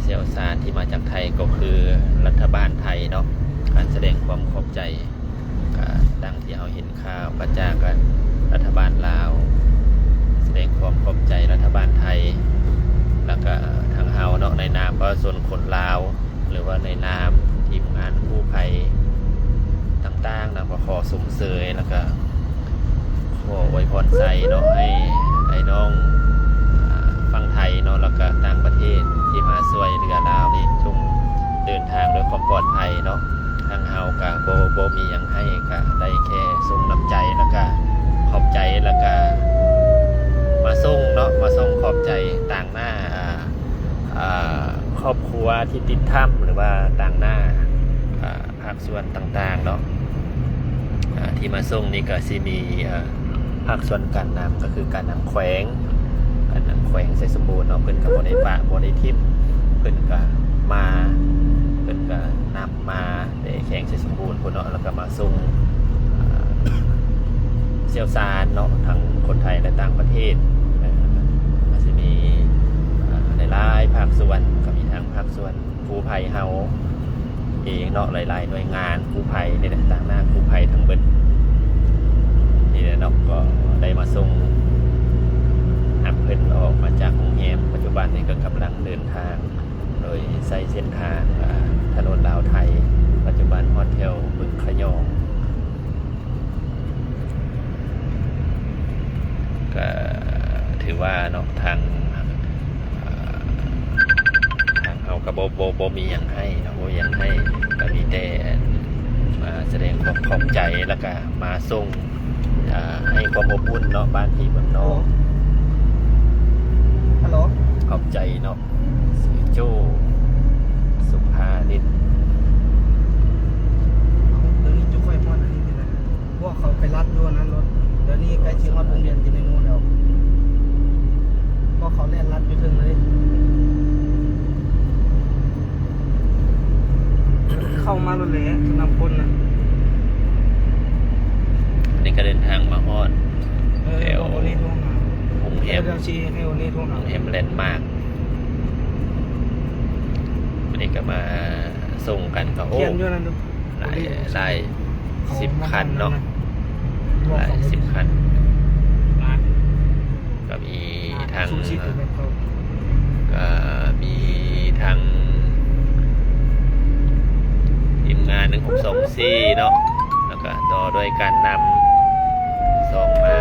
ຊ່ຽວຊານທີ່ມາຈາກໄທ ກໍຄືລັດຖະບານໄທເນາະ. ການສະແດງຄວາມຂອບໃຈ ກະດັ່ງທີ່ເຮົາເຫັນຂ່າວ ກະຈາກລັດຖະບານລາວ ສະແດງຄວາມຂອບໃຈລັດຖະບານໄທ ແລ້ວກະທາງເຮົາເນາະ ໃນນາມປະຊາຊົນຄົນລາວ ຫຼືວ່າໃນນາມທີມງານກູ້ໄພຕ່າງໆນະ ກໍຂໍຊົມເຊີຍ ແລ້ວກະຂໍອວຍພອນໄຊເນາະ ໃຫ້ອ້າຍນ້ອງ ອ່າ ຝັ່ງໄທເນາະ ແລ້ວກະຕ່າງປະເທດທີ່ມາຊ່ວຍເຫຼືອລາວນີ້ ຈົ່ງເດີນທາງດ້ວຍຄວາມປອດໄພເນາະ. ທາງເຮົາກະບໍ່ ບໍ່ມີຫຍັງໃຫ້ ກະໄດ້ແຄ່ສົ່ງນ້ຳໃຈ ແລ້ວກະຂອບໃຈ ແລ້ວກະມາສົ່ງເນາະ ມາສົ່ງຂອບໃຈຕາງໜ້າ ອ່າ ອ່າ ຄອບຄົວທີ່ຕິດຖ້ຳ ຫຼືວ່າຕາງໜ້າ ອ່າ ພາກສ່ວນຕ່າງໆເນາະ ອ່າ ທີ່ມາສົ່ງນີ້ກໍຊິມີ ອ່າ ພາກສ່ວນການນຳ ກໍຄືການນຳແຂວງ ການນຳແຂວງໄຊສົມບູນເນາະ ເພິ່ນກໍບໍ່ໄດ້ປະບໍ່ໄດ້ຖິ້ມ ເພິ່ນກໍມາ ເພິ່ນກໍນຳມາແຕ່ແຂວງໄຊສົມບູນພຸ້ນເນາະ ແລ້ວກໍມາສົ່ງ ອ່າ ຊ່ຽວຊານເນາະ ທັງຄົນໄທ ແລະ ຕ່າງປະເທດ ກໍຊິມີ ອ່າ ຫຼາຍໆພາກສ່ວນ ກໍມີທັງພາກສ່ວນ ກູ້ໄພເຮົາເອງເນາະ ຫຼາຍໆໜ່ວຍງານກູ້ໄພນີ້ແຫຼະ ຕາງໜ້າກູ້ໄພທັງເບິດນີ້ແຫຼະເນາະ ກໍໄດ້ມາສົ່ງຮັບເພິ່ນອອກມາຈາກໂຮງແຮມ. ປັດຈຸບັນນີ້ກໍກຳລັງເດີນທາງໂດຍໃຊ້ເສັ້ນທາງ ອ່າ ຖະໜົນລາວໄທ ປັດຈຸບັນຮອດແຖວບຶງຂະຫຍອງ. ກໍຖືວ່າເນາະ ທາງ ເອີ່ ທາງເຮົາກໍບໍ່ ບໍ່ ບໍ່ມີຫຍັງໃຫ້ເນາະ ບໍ່ມີຫຍັງໃຫ້ ກໍມີແຕ່ ມາສະແດງຄວາມຂອບໃຈ ແລ້ວກໍມາສົ່ງ ເອີ່ ໃຫ້ຄວາມອົບອຸ່ນເນາະ ບ້ານພີ່ເມືອງນ້ອງ. ຮັລໂຫຼ ຂອບໃຈເນາະ ຊື່ໂຈ້ ສຸພານິດ. ເອົາ ດຽວນີ້ຈຸຂ້ອຍຮອດອັນນີ້ແລ້ວ ພວກເຂົາໄປລັດຢູ່ອັນນັ້ນລົດ ດຽວນີ້ໃກ້ຊິຮອດວົງວຽນກິນແຕງໂມແລ້ວ ພວກເຂົາແລ່ນລັດຢູ່ເທິງເລີຍ ເຂົ້າມາໂລດແຫຼະ ນຳຄົນນະ. ນີ້ກໍເດີນທາງມາຮອດ ເອີ ແຖວ ໂອເລໂທຫາ ໂຮງແຮມ ດຽວຊິໃຫ້ໂອເລໂທຫາ ໂຮງແຮມແລນມາກ. ອັນນີ້ກໍມາສົ່ງກັນກໍ ໂອ້ ຂຽນຢູ່ນັ້ນ ຫຼາຍ ໂອເລໂທຫາ ຫຼາຍສິບຄັນເນາະ ຫຼາຍສິບຄັນ ກໍມີທັງ ອ່າ ກໍມີທັງທີມງານໜຶ່ງຫົກສອງສີ່ເນາະ ແລ້ວກໍຕໍ່ດ້ວຍການນຳ ສອງມາ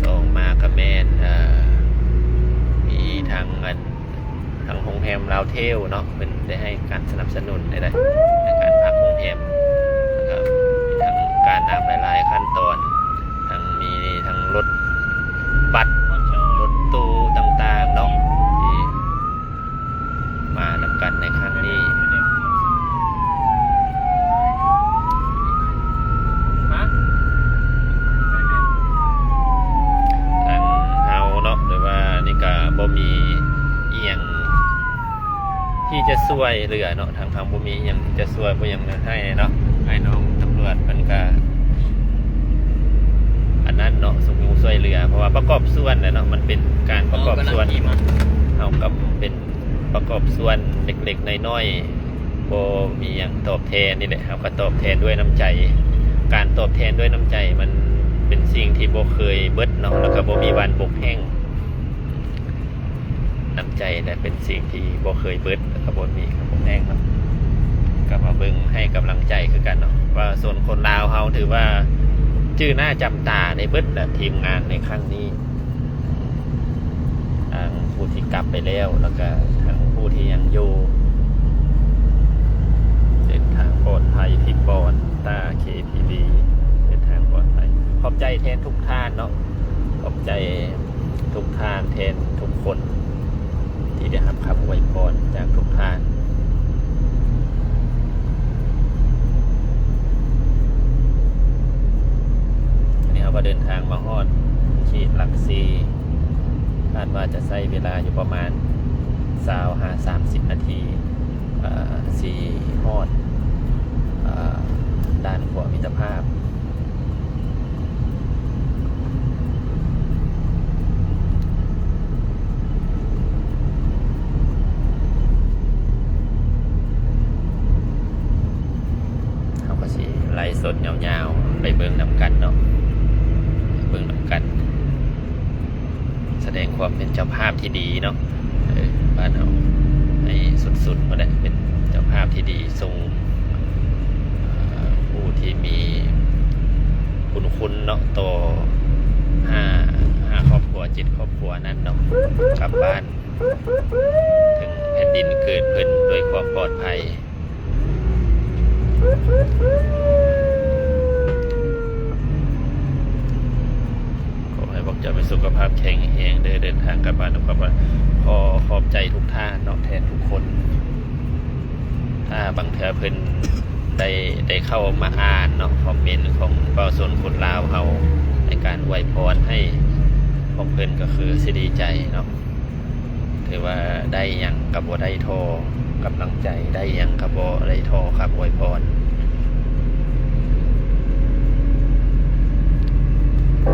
ສອງມາກໍແມ່ນ ເອີ່ ມີທັງອັນ ທາງໂຮງແຮມລາວເທວເນາະ ເພິ່ນໄດ້ໃຫ້ການສະໜັບສະໜູນໃນ ໃນການພັກໂຮງແຮມ ແລ້ວກໍມີທັງການນຳຫຼາຍໆຂັ້ນຕອນ ທັງມີທັງລົດບັສ ລົດຕູ້ຕ່າງໆເນາະ ທີ່ ມານຳກັນໃນຄັ້ງນີ້ ທາງເຮົາເນາະ ຫຼືວ່ານີ້ກະບໍ່ມີອີ່ຫຍັງທີ່ຈະຊ່ວຍເຫຼືອເນາະ ທາງເຮົາບໍ່ມີອີ່ຫຍັງທີ່ຈະຊ່ວຍ ບໍ່ຫຍັງໃຫ້ເນາະ ອ້າຍນ້ອງຕຳຫຼວດເພິ່ນກະ ອັນນັ້ນເນາະ ຊຸກຍູ້ຊ່ວຍເຫຼືອ ເພາະວ່າປະກອບສ່ວນແຫຼະເນາະ ມັນເປັນການປະກອບສ່ວນ ເຮົາກໍເປັນ ປະກອບສ່ວນເລັກໆ ນ້ອຍໆ ບໍ່ມີຫຍັງຕອບແທນນີ້ແຫຼະ ເຮົາກໍຕອບແທນດ້ວຍນ້ຳໃຈ ການຕອບແທນດ້ວຍນ້ຳໃຈມັນເປັນສິ່ງທີ່ບໍ່ເຄີຍເບິດເນາະ ແລ້ວກໍບໍ່ມີວັນບົກແຫ້ງ ນ້ຳໃຈແຫຼະເປັນສິ່ງທີ່ບໍ່ເຄີຍເບິດ ແລ້ວກໍບໍ່ມີວັນບົກແຫ້ງເນາະ ກໍມາເບິ່ງໃຫ້ກຳລັງໃຈຄືກັນເນາະ ວ່າສ່ວນຄົນລາວເຮົາຖືວ່າຈື່ໜ້າຈຳຕາໄດ້ເບິດແຫຼະ ທີມງານໃນຄັ້ງນີ້. ທັງຜູ້ທີ່ກັບໄປແລ້ວ ແລ້ວກະທັງຜູ້ທີ່ຍັງຢູ່ ເດີນທາງປອດໄພ ທິບອນ ຕາ ເຄ ພີ ບີ ເດີນທາງປອດໄພ ຂອບໃຈແທນທຸກທ່ານເນາະ ຂອບໃຈທຸກທ່ານແທນທຸກຄົນ ທີ່ໄດ້ຮັບຄຳອວຍພອນຈາກທຸກທ່ານ. ອັນນີ້ເຮົາກໍເດີນທາງມາຮອດເຂດຫຼັກສີ່ ຄາດວ່າຈະໃຊ້ເວລາຢູ່ປະມານຊາວຫາສາມສິບນາທີ ເອີ່ ຊິຮອດ ເອີ່ ດ່ານຂົວມິດຕະພາບ. ງຄວາມເປັນເຈົ້າພາບທີ່ດີເນາະ ເອີ ບ້ານເຮົາໃຫ້ສຸດໆ ພຸ້ນແຫຼະ ເປັນເຈົ້າພາບທີ່ດີ ສົ່ງ ເອີ ຜູ້ທີ່ມີບຸນຄຸນເນາະ ຕໍ່ຫ້າ ຫ້າຄອບຄົວ ເຈັດຄອບຄົວນັ້ນເນາະ ກັບບ້ານ ເຖິງແຜ່ນດິນເກີດເພິ່ນດ້ວຍຄວາມປອດໄພ. ຂໍໃຫ້ພວກເຈົ້າມີສຸຂະພາບແຂງແຮງເດີ ເດີນທາງກັບບ້ານດ້ວຍຄວາມປອດໄພ. ຂໍຂອບໃຈທຸກທ່ານເນາະ ແທນທຸກຄົນ. ຖ້າບາງເທື່ອເພິ່ນໄດ້ ໄດ້ເຂົ້າມາອ່ານເນາະ ຄອມເມັນຂອງປະຊາຊົນຄົນລາວເຮົາ ໃນການອວຍພອນໃຫ້ພວກເພິ່ນ ກໍຄືຊິດີໃຈເນາະ. ຖືວ່າໄດ້ຫຍັງກໍບໍ່ໄດ້ທໍ່ກຳລັງໃຈ, ໄດ້ຫຍັງກໍບໍ່ໄດ້ທໍ່ຄຳອວຍພອນ.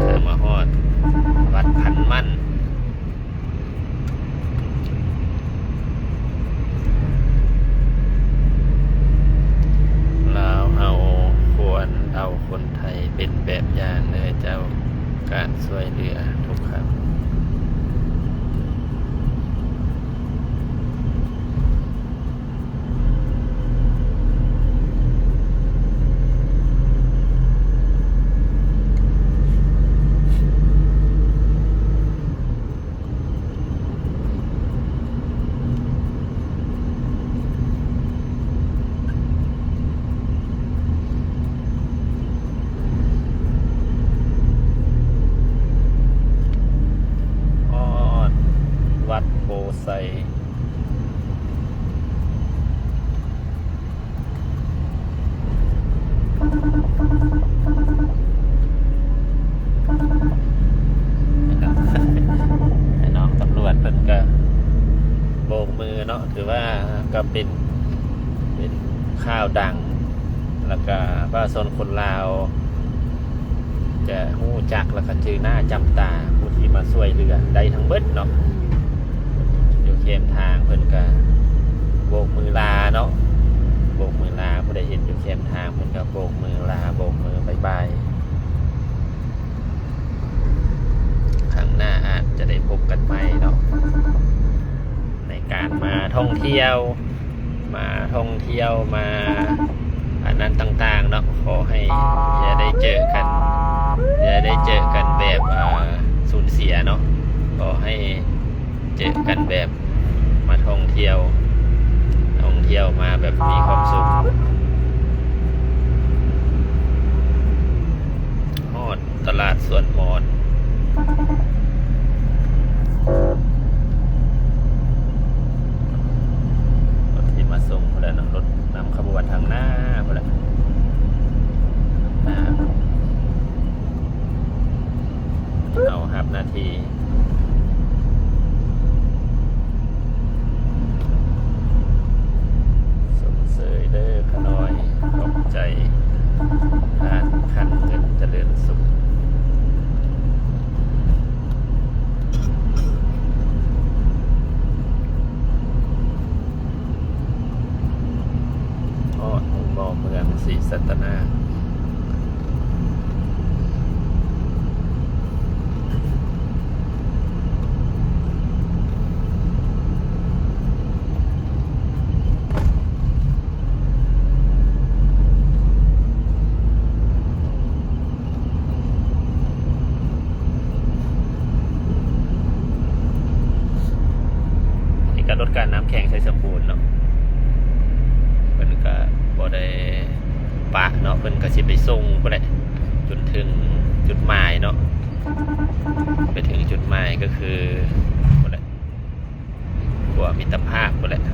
ເຊິ່ງມາຮອດວັດພັນໝັ້ນ ລາວເຮົາຄວນເອົາຄົນໄທເປັນແບບຢ່າງເດີເຈົ້າ, ການຊ່ວຍເຫຼືອທຸກຄັ້ງ. ຮອດວັດໂພໄຊ. ນ້ອງຕຳຫຼວດເພິ່ນກະໂບກມືເນາະ, ຖືວ່າກະເປັນ ເປັນຂ່າວດັງ ແລ້ວກະປະຊາຊົນຄົນລາວ ຈະຮູ້ຈັກ ແລ້ວກະຈື່ໜ້າຈຳຕາຜູ້ທີ່ມາຊ່ວຍເຫຼືອໄດ້ທັງເບິດເນາະ. ຢູ່ແຄມທາງເພິ່ນກະໂບກມືລາເນາະ, ໂບກມືລາ, ຜູ້ໃດເຫັນຢູ່ແຄມທາງເພິ່ນກະໂບກມືລາ ໂບກມືບາຍບາຍ. ຄັ້ງໜ້າອາດຈະໄດ້ພົບກັນໃໝ່ເນາະ ໃນການມາທ່ອງທ່ຽວ ມາທ່ອງທ່ຽວ ມາອັນນັ້ນຕ່າງໆເນາະ. ຂໍໃຫ້ຢ່າໄດ້ເຈີກັນ ຢ່າໄດ້ເຈີກັນແບບ ເອີ ສູນເສຍເນາະ. ຂໍໃຫ້ເຈີກັນແບບມາທ່ອງທ່ຽວ ທ່ອງທ່ຽວມາແບບມີຄວາມສຸກ. ຮອດ ຕະຫຼາດສວນມອນ ລົດທີ່ມາສົ່ງພຸ້ນແຫຼະເນາະ, ລົດນຳຂະບວນທາງໜ້າພຸ້ນແຫຼະ ໜ້າ ເຮົາຮັບໜ້າທີ່ ຊົມເຊີຍເດີຂ້ານ້ອຍ, ຂອບໃຈທ່ານ ຄັນເງິນຈະເລີນສຸກ. ຮອດໂຮງໝໍເມືອງສີສັດຕະນາກ. ນີ້ກະລົດການນ້ຳແຂງໄຊສົມບູນເນາະ, ເພິ່ນກະບໍ່ໄດ້ປະເນາະ, ເພິ່ນກະຊິໄປສົ່ງພຸ້ນແຫຼະ ຈົນເຖິງຈຸດໝາຍເນາະ, ໄປເຖິງຈຸດໝາຍກະຄືພຸ້ນແຫຼະ ຂົວມິດຕະພາບພຸ້ນແຫຼະ. ເ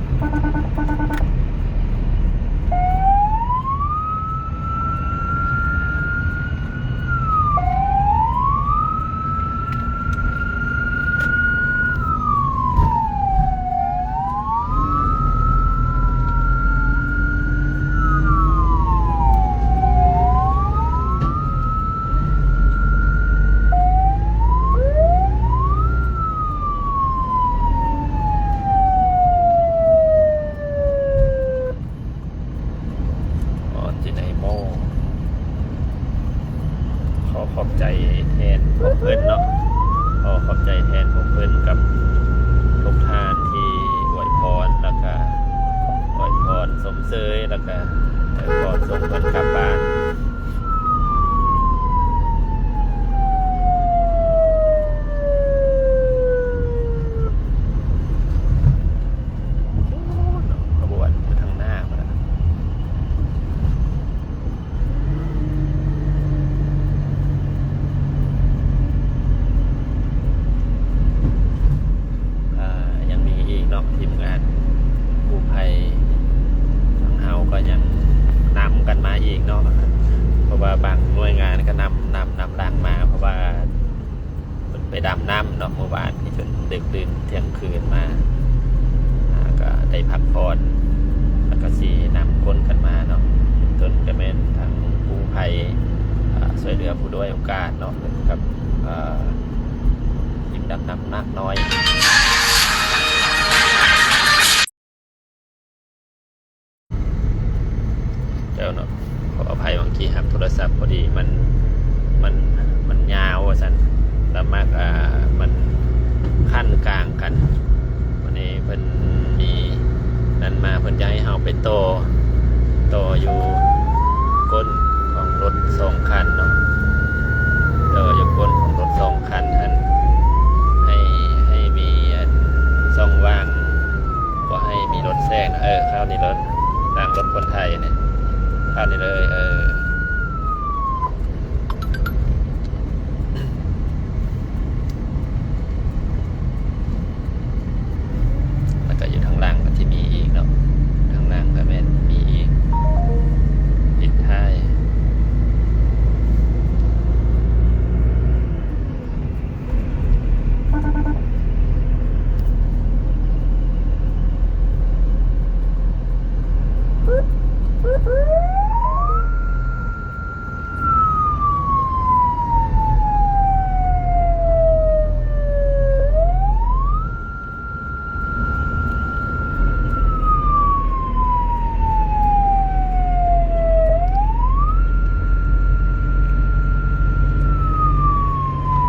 ທີມງານກູ້ໄພທາງເຮົາກໍຍັງນຳກັນມາອີກເນາະ ເພາະວ່າບາງໜ່ວຍງານກໍນຳ ນຳ ນຳຫຼັງມາ ເພາະວ່າເພິ່ນໄປດຳນ້ຳເນາະ ມື້ວານນີ້ຈົນດຶກດື່ນທ່ຽງຄືນມາ ອ່າ ກໍໄດ້ພັກຜ່ອນ ແລ້ວກໍຊິນຳຄົນກັນມາເນາະ ຕົ້ນກໍແມ່ນທາງກູ້ໄພ ອ່າ ຊ່ວຍເຫຼືອຜູ້ດ້ອຍໂອກາດເນາະ ກັບ ອ່າ ທີມດຳນ້ຳໜັກນ້ອຍ ເຈົ້າເນາະ ຂໍອະໄພ ບາງທີຮັບໂທລະສັບພໍດີ ມັນ ມັນ ມັນຍາວວ່າຊັ້ນ ລະມັກ ອ່າ ມັນຂັ້ນກາງກັນ ວັນນີ້ເພິ່ນມີນັ້ນມາ ເພິ່ນຈະໃຫ້ເຮົາໄປຕໍ່ ຕໍ່ຢູ່ກົ້ນຂອງລົດສອງຄັນເນາະ ຕໍ່ຢູ່ກົ້ນຂອງລົດສອງຄັນຫັ້ນ ໃຫ້ ໃຫ້ມີ ອັນ ຊ່ອງວ່າງ ບໍ່ໃຫ້ມີລົດແຊງ ເອີ ຄາວນີ້ລົດ ຫຼັງລົດຄົນໄທນີ້ ຄາວນີ້ເລີຍ ເອີ ແລ້ວກໍຢູ່ທາງຫຼັງກໍຊິມີອີກເນາະ ທາງຫຼັງກໍແມ່ນມີອີກ ປິດທ້າຍ.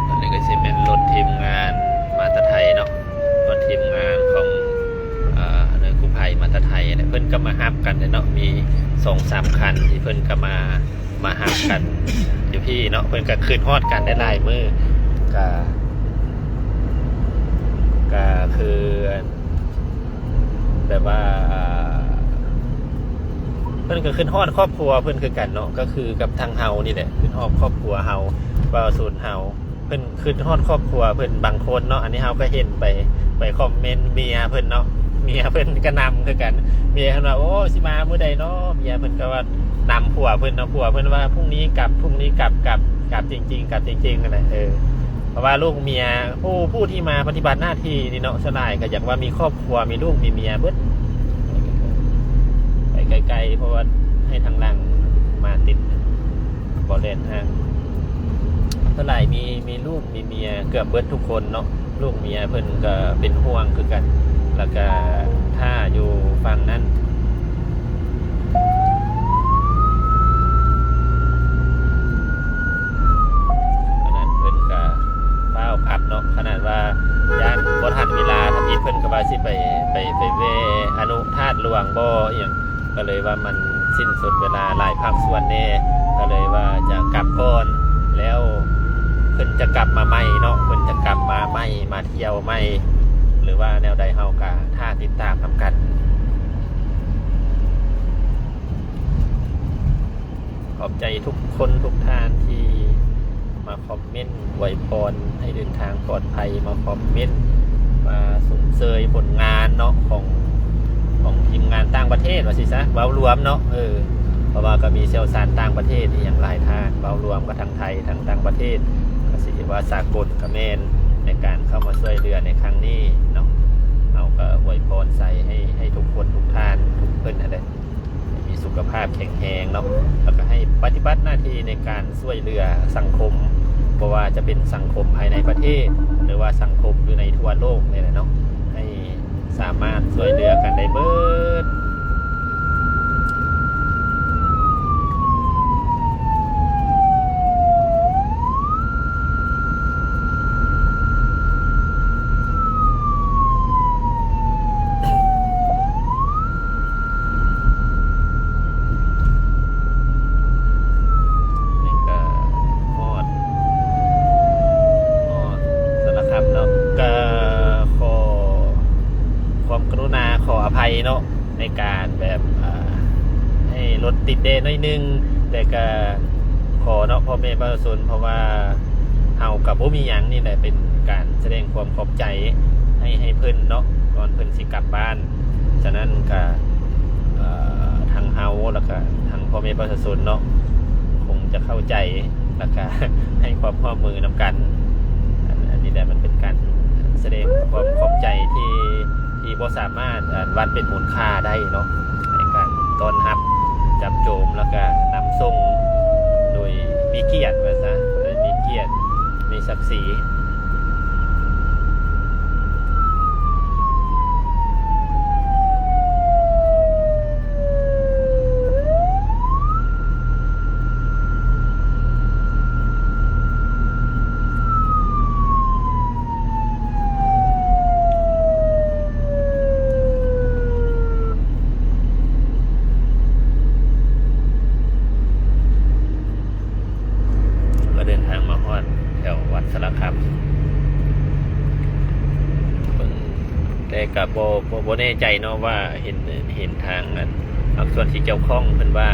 ອັນນີ້ກໍຊິແມ່ນລົດທີມງານມາແຕ່ໄທເນາະ ລົດທີມງານຂອງ ເອີ ໜ່ວຍກູ້ໄພມາແຕ່ໄທແຫຼະ ເພິ່ນກໍມາຮັບກັນເນາະ ມີສອງສາມຄັນທີ່ເພິ່ນກໍມາ ມາຮັບກັນຢູ່ພີ້ເນາະ ເພິ່ນກໍຄຶດຮອດກັນໄດ້ຫຼາຍມື້ ກະ ກະຄື ແບບວ່າ ເພິ່ນກໍຄຶດຮອດຄອບຄົວເພິ່ນຄືກັນເນາະ ກໍຄືກັບທາງເຮົານີ້ແຫຼະ ຄຶດຮອດຄອບຄົວເຮົາ ປະຊາຊົນເຮົາ ເພິ່ນຄຶດຮອດຄອບຄົວເພິ່ນບາງຄົນເນາະ ອັນນີ້ເຮົາກໍເຫັນໄປ ໄປຄອມເມັນເມຍເພິ່ນເນາະ ເມຍເພິ່ນກໍນຳຄືກັນ ເມຍເພິ່ນວ່າ ໂອ້ ຊິມາມື້ໃດເນາະ ເມຍເພິ່ນກໍວ່ານຳຜົວເພິ່ນເນາະ ຜົວເພິ່ນວ່າ ພລຸ່ງນີ້ກັບ ພລຸ່ງນີ້ກັບ ກັບ ກັບຈິງໆ ກັບຈິງໆ ຫັ້ນແຫຼະ ເອີ ເພາະວ່າລູກເມຍ ຜູ້ ຜູ້ທີ່ມາປະຕິບັດໜ້າທີ່ນີ້ເນາະ ສ່ວນຫຼາຍກໍຢາກວ່າມີຄອບຄົວ ມີລູກມີເມຍເບິດ ໄປໄກໆ ເພາະວ່າໃຫ້ທາງຫຼັງມາຕິດ ບໍ່ແລ່ນຫ່າງ ສ່ວນຫຼາຍມີ ມີລູກ ມີເມຍເກືອບເບິດທຸກຄົນເນາະ ລູກເມຍເພິ່ນກໍເປັນຫ່ວງຄືກັນ ແລ້ວກໍຖ້າຢູ່ຝັ່ງນັ້ນ ອັນນັ້ນເພິ່ນກໍຟ້າວກັບເນາະ ຂະໜາດວ່າຢ້ານບໍ່ທັນເວລາທຳອິດ ເພິ່ນກໍວ່າຊິໄປ ໄປ ໄປແວ່ອະນຸທາດຫຼວງບໍ່ ອີ່ຫຍັງ ກໍເລີຍວ່າມັນສິ້ນສຸດເວລາຫຼາຍພາກສ່ວນແດ່ ກໍເລີຍວ່າຈະກັບກ່ອນ ແລ້ວເພິ່ນຈະກັບມາໃໝ່ເນາະ ເພິ່ນຈະກັບມາໃໝ່ ມາທ່ຽວໃໝ່ ຫຼືວ່າແນວໃດ ເຮົາກໍຖ້າຕິດຕາມນຳກັນ. ຂອບໃຈທຸກຄົນທຸກທ່ານທີ່ມາຄອມເມັນອວຍພອນໃຫ້ເດີນທາງປອດໄພ ມາຄອມເມັນ ມາຊົມເຊີຍຜົນງານເນາະ ຂອງ ຂອງທີມງານຕ່າງປະເທດວ່າຊີ້ຊະ ເວົ້າລວມເນາະ ເອີ ເພາະວ່າກໍມີຊ່ຽວຊານຕ່າງປະເທດອີ່ຫຍັງຫຼາຍທ່ານ ເວົ້າລວມກັບທັງໄທ ທັງຕ່າງປະເທດ ກໍຊິເອີ້ນວ່າສາກົນກໍແມ່ນ ໃນການເຂົ້າມາຊ່ວຍເຫຼືອໃນຄັ້ງນີ້ເນາະ ເຮົາກໍອວຍພອນໃສ່ໃຫ້ ໃຫ້ທຸກຄົນທຸກທ່ານ ທຸກເພິ່ນຫັ້ນແຫຼະ ໃຫ້ມີສຸຂະພາບແຂງແຮງເນາະ ແລ້ວກໍໃຫ້ປະຕິບັດໜ້າທີ່ໃນການຊ່ວຍເຫຼືອສັງຄົມ ບໍ່ວ່າຈະເປັນສັງຄົມພາຍໃນປະເທດ ຫຼືວ່າສັງຄົມຢູ່ໃນທົ່ວໂລກນີ້ແຫຼະເນາະ ໃຫ້ສາມາດຊ່ວຍເຫຼືອກັນໄດ້ເບິດ. ນີ້ກໍຮອດ ຮອດສາລະຄຳເນາະ ກໍຂໍຄວາມກະລຸນາ ຂໍອະໄພເນາະ ໃນການແບບ ອ່າ ໃຫ້ລົດຕິດແດ່ໜ້ອຍໜຶ່ງ ແຕ່ກະຂໍເນາະ ພໍ່ແມ່ປະຊາຊົນ ເພາະວ່າເຮົາກະບໍ່ມີຫຍັງ ນີ້ແຫຼະເປັນການສະແດງຄວາມຂອບໃຈໃນ ໃຫ້ເພິ່ນເນາະ ກ່ອນເພິ່ນຊິກັບບ້ານ. ສະນັ້ນກະ ເອີ ທາງເຮົາ ແລ້ວກະທາງພໍ່ແມ່ປະຊາຊົນເນາະ ຄົງຈະເຂົ້າໃຈ ແລ້ວກະໃຫ້ຄວາມຮ່ວມມືນຳກັນ. ອັນ ອັນນີ້ແຫຼະ ມັນເປັນການສະແດງຄວາມຂອບໃຈທີ່ ທີ່ບໍ່ສາມາດ ອາ ວັດເປັນມູນຄ່າໄດ້ເນາະ ໃນການຕ້ອນຮັບ ຈັບໂຈມ ແລ້ວກະນຳສົ່ງໂດຍມີກຽດວ່າຊະ ໂດຍມີກຽດ ມີສັກສີ. ກໍເດີນທາງມາຮອດແຖວວັດສາລະຄາມ ເບິ່ງ ແຕ່ກໍບໍ່ ບໍ່ ບໍ່ແນ່ໃຈເນາະວ່າເຫັນ ເຫັນທາງອັນ ພາກສ່ວນທີ່ກ່ຽວຂ້ອງເພິ່ນວ່າ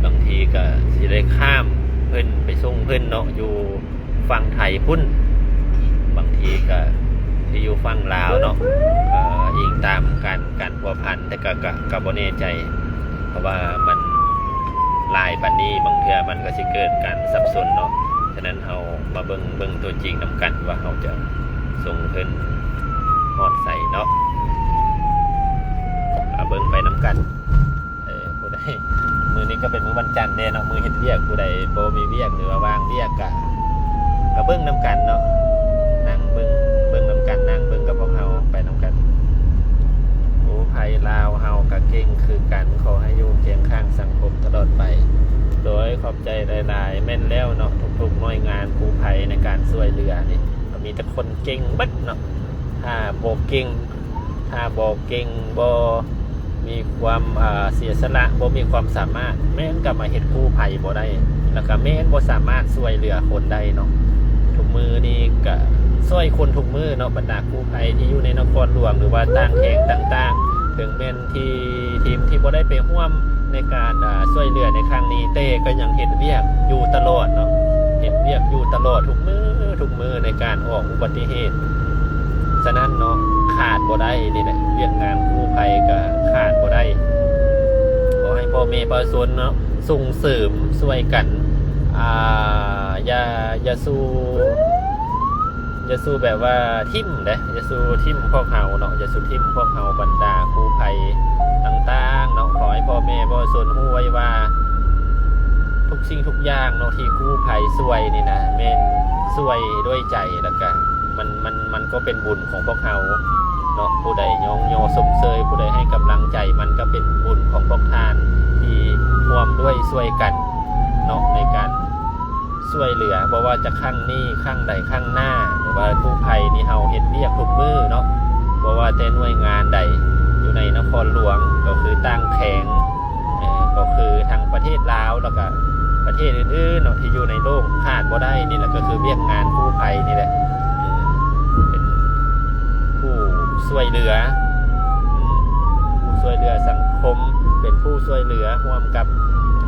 ບາງທີກໍຊິໄດ້ຂ້າມເພິ່ນໄປສົ່ງເພິ່ນເນາະ ຢູ່ຝັ່ງໄທພຸ້ນ ບາງທີກໍຊິຢູ່ຝັ່ງລາວເນາະ ເອີ ອີງຕາມການ ການພົວພັນ ແຕ່ກໍ ກໍ ກໍບໍ່ແນ່ໃຈ ເພາະວ່າມັນຫຼາຍປານນີ້ ບາງເທື່ອມັນກໍຊິເກີດການສັບສົນເນາະ. ສະນັ້ນເຮົາມາເບິ່ງ ເບິ່ງຕົວຈິງນຳກັນວ່າເຮົາຈະສົ່ງເພິ່ນຮອດໃສເນາະ ມາເບິ່ງໄປນຳກັນ. ເອີ ຜູ້ໃດ ມື້ນີ້ກໍເປັນມື້ວັນຈັນແດ່ເນາະ ມື້ເຮັດວຽກ ຜູ້ໃດບໍ່ມີວຽກ ຫຼືວ່າວ່າງວຽກກະ ກະເບິ່ງນຳກັນເນາະ ນັ່ງເບິ່ງ ເບິ່ງນຳກັນ ນັ່ງເບິ່ງກັບພວກເຮົາໄປນຳກັນ. ກູ້ໄພລາວເຮົາກະເກັ່ງຄືກັນ ຂໍໃຫ້ຢູ່ຄຽງຂ້າງສັງຄົມຕະຫຼອດໄປ. ໂດຍ ຂອບໃຈຫຼາຍໆ. ແມ່ນແລ້ວເນາະ ທຸກໆໜ່ວຍງານກູ້ໄພໃນການຊ່ວຍເຫຼືອນີ້ ກໍມີແຕ່ຄົນເກັ່ງເບິດເນາະ ຖ້າບໍ່ເກັ່ງ ຖ້າບໍ່ເກັ່ງ ບໍ່ມີຄວາມ ເອີ ເສຍສະຫຼະ ບໍ່ມີຄວາມສາມາດ ແມ່ນກໍມາເຮັດກູ້ໄພບໍ່ໄດ້ ແລ້ວກໍແມ່ນບໍ່ສາມາດຊ່ວຍເຫຼືອຄົນໄດ້ເນາະ. ທຸກມື້ນີ້ກໍຊ່ວຍຄົນທຸກມື້ເນາະ ບັນດາກູ້ໄພທີ່ຢູ່ໃນນະຄອນຫຼວງ ຫຼືວ່າຕ່າງແຂວງຕ່າງໆ ເຖິງແມ່ນທີ່ ທີມທີ່ບໍ່ໄດ້ໄປຮ່ວມໃນການ ເອີ ຊ່ວຍເຫຼືອໃນຄັ້ງນີ້ ແຕ່ກໍຍັງເຮັດວຽກຢູ່ຕະຫຼອດເນາະ ເຮັດວຽກຢູ່ຕະຫຼອດທຸກມື້ ທຸກມື້ໃນການອອກອຸບັດຕິເຫດ. ສະນັ້ນເນາະ ຂາດບໍ່ໄດ້ນີ້ແຫຼະ ວຽກງານກູ້ໄພກໍຂາດບໍ່ໄດ້. ຂໍໃຫ້ພໍ່ແມ່ປະຊາຊົນເນາະ ສົ່ງເສີມຊ່ວຍກັນ ອ່າ ຢ່າ ຢ່າສູ່ ຢ່າສູ່ແບບວ່າຖິ້ມເດ້ ຢ່າສູ່ຖິ້ມພວກເຮົາເນາະ ຢ່າສູ່ຖິ້ມພວກເຮົາ ບັນດາກູ້ໄພຕ່າງໆເນາະ. ຂໍໃຫ້ພໍ່ແມ່ປະຊາຊົນຮູ້ໄວ້ວ່າ ທຸກສິ່ງທຸກຢ່າງເນາະ ທີ່ກູ້ໄພຊ່ວຍນີ້ນະ ແມ່ນຊ່ວຍດ້ວຍໃຈ ແລ້ວກະ ມັນ ມັນ ມັນກໍເປັນບຸນຂອງພວກເຮົາເນາະ ຜູ້ໃດຍ້ອງຍໍຊົມເຊີຍ ຜູ້ໃດໃຫ້ກຳລັງໃຈ ມັນກໍເປັນບຸນຂອງພວກທ່ານທີ່ຮ່ວມດ້ວຍຊ່ວຍກັນເນາະ ໃນການຊ່ວຍເຫຼືອ ບໍ່ວ່າຈະຄັ້ງນີ້ ຄັ້ງໃດ ຄັ້ງໜ້າ ຫຼືວ່າກູ້ໄພນີ້ ເຮົາເຮັດວຽກທຸກມື້ເນາະ ບໍ່ວ່າແຕ່ໜ່ວຍງານໃດຢູ່ໃນນະຄອນຫຼວງ ກໍຄືຕ່າງແຂວງ ເອີ ກໍຄືທັງປະເທດລາວ ແລ້ວກະປະເທດອື່ນໆເນາະ ທີ່ຢູ່ໃນໂລກຂາດບໍ່ໄດ້ນີ້ແຫຼະ ກໍຄືວຽກງານກູ້ໄພນີ້ແຫຼະ ເປັນຜູ້ຊ່ວຍເຫຼືອ ຜູ້ຊ່ວຍເຫຼືອສັງຄົມ ເປັນຜູ້ຊ່ວຍເຫຼືອຮ່ວມກັບ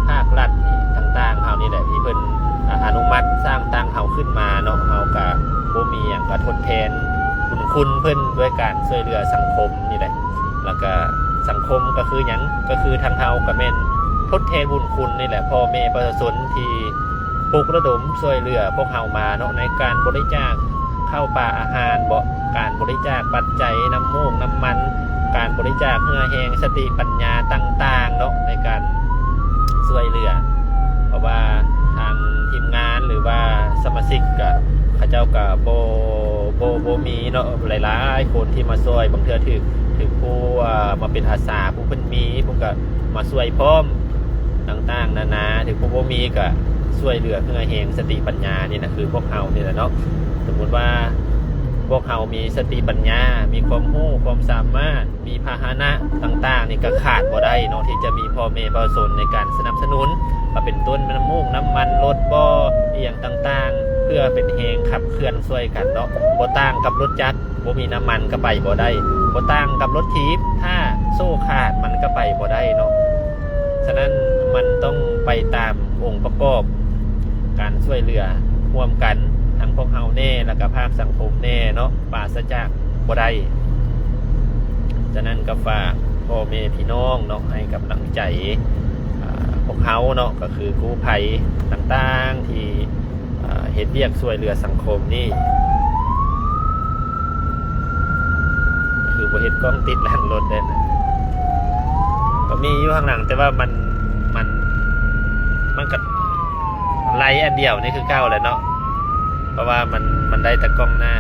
ພາກລັດຕ່າງໆເຮົານີ້ແຫຼະ ທີ່ເພິ່ນ ອາ ອະນຸມັດສ້າງຕັ້ງເຮົາຂຶ້ນມາເນາະ ເຮົາກະບໍ່ມີຫຍັງກະທົດແທນບຸນຄຸນເພິ່ນດ້ວຍການຊ່ວຍເຫຼືອສັງຄົມນີ້ແຫຼະ ແລ້ວກະສັງຄົມກໍຄືຫຍັງ? ກໍຄືທາງເຮົາກໍແມ່ນທົດແທນບຸນຄຸນນີ້ແຫຼະ ພໍ່ແມ່ປະຊາຊົນທີ່ປຸກລະດົມຊ່ວຍເຫຼືອພວກເຮົາມາເນາະ ໃນການບໍລິຈາກເຂົ້າປາອາຫານເບາະ ການບໍລິຈາກປັດໄຈ ນ້ຳມູກນ້ຳມັນ ການບໍລິຈາກເຫື່ອແຮງ ສະຕິປັນຍາຕ່າງໆເນາະ ໃນການຊ່ວຍເຫຼືອ ເພາະວ່າທາງທີມງານ ຫຼືວ່າສະມາຊິກກະ ເຂົາເຈົ້າກະບໍ່ ບໍ່ ບໍ່ມີເນາະ ຫຼາຍໆຄົນທີ່ມາຊ່ວຍ ບາງເທື່ອຖືກ ຖືກຜູ້ ເອີ ມາເປັນອາສາ ຜູ້ເພິ່ນມີ ເພິ່ນກະມາຊ່ວຍພ້ອມ ຕ່າງໆນານາ ຖືກຜູ້ບໍ່ມີກະຊ່ວຍເຫຼືອເຫື່ອແຮງ ສະຕິປັນຍາ ນີ້ນະ ຄືພວກເຮົານີ້ແຫຼະເນາະ ສົມມຸດວ່າພວກເຮົາມີສະຕິປັນຍາ ມີຄວາມຮູ້ຄວາມສາມາດ ມີພາຫະນະຕ່າງໆນີ້ກະຂາດບໍ່ໄດ້ເນາະ ທີ່ຈະມີພໍ່ແມ່ປະຊາຊົນໃນການສະໜັບສະໜູນ ກໍເປັນຕົ້ນນ້ຳມູກນ້ຳມັນລົດບໍ ອີ່ຫຍັງຕ່າງໆ ເພື່ອເປັນແຮງຂັບເຄື່ອນຊ່ວຍກັນເນາະ ບໍ່ຕ່າງກັບລົດຈັກ ບໍ່ມີນ້ຳມັນກໍໄປບໍ່ໄດ້ ບໍ່ຕ່າງກັບລົດຖີບ ຖ້າໂສ້ຂາດມັນກໍໄປບໍ່ໄດ້ເນາະ. ສະນັ້ນມັນຕ້ອງໄປຕາມອົງປະກອບການຊ່ວຍເຫຼືອຮ່ວມກັນ ທັງພວກເຮົາແດ່ ແລ້ວກະພາກສັງຄົມແດ່ເນາະ ປາສະຈາກ ບໍ່ໄດ້. ສະນັ້ນກໍຝາກພໍ່ແມ່ພີ່ນ້ອງເນາະ ໃຫ້ກຳລັງໃຈ ອາ ພວກເຮົາເນາະ ກໍຄືກູ້ໄພຕ່າງໆ ທີ່ ອາ ເຮັດວຽກຊ່ວຍເຫຼືອສັງຄົມນີ້ ຄືບໍ່ເຮັດກ້ອງຕິດຫຼັງລົດເດ້ນະ ກໍມີຢູ່ຂ້າງຫຼັງ ແຕ່ວ່າມັນ ມັນ ມັນກໍໄລ່ອັນດຽວນີ້ຄືເກົ່າແຫຼະເນາະ ເພາະວ່າມັນ ມັນໄດ້ແຕ່ກ້ອງໜ້າ.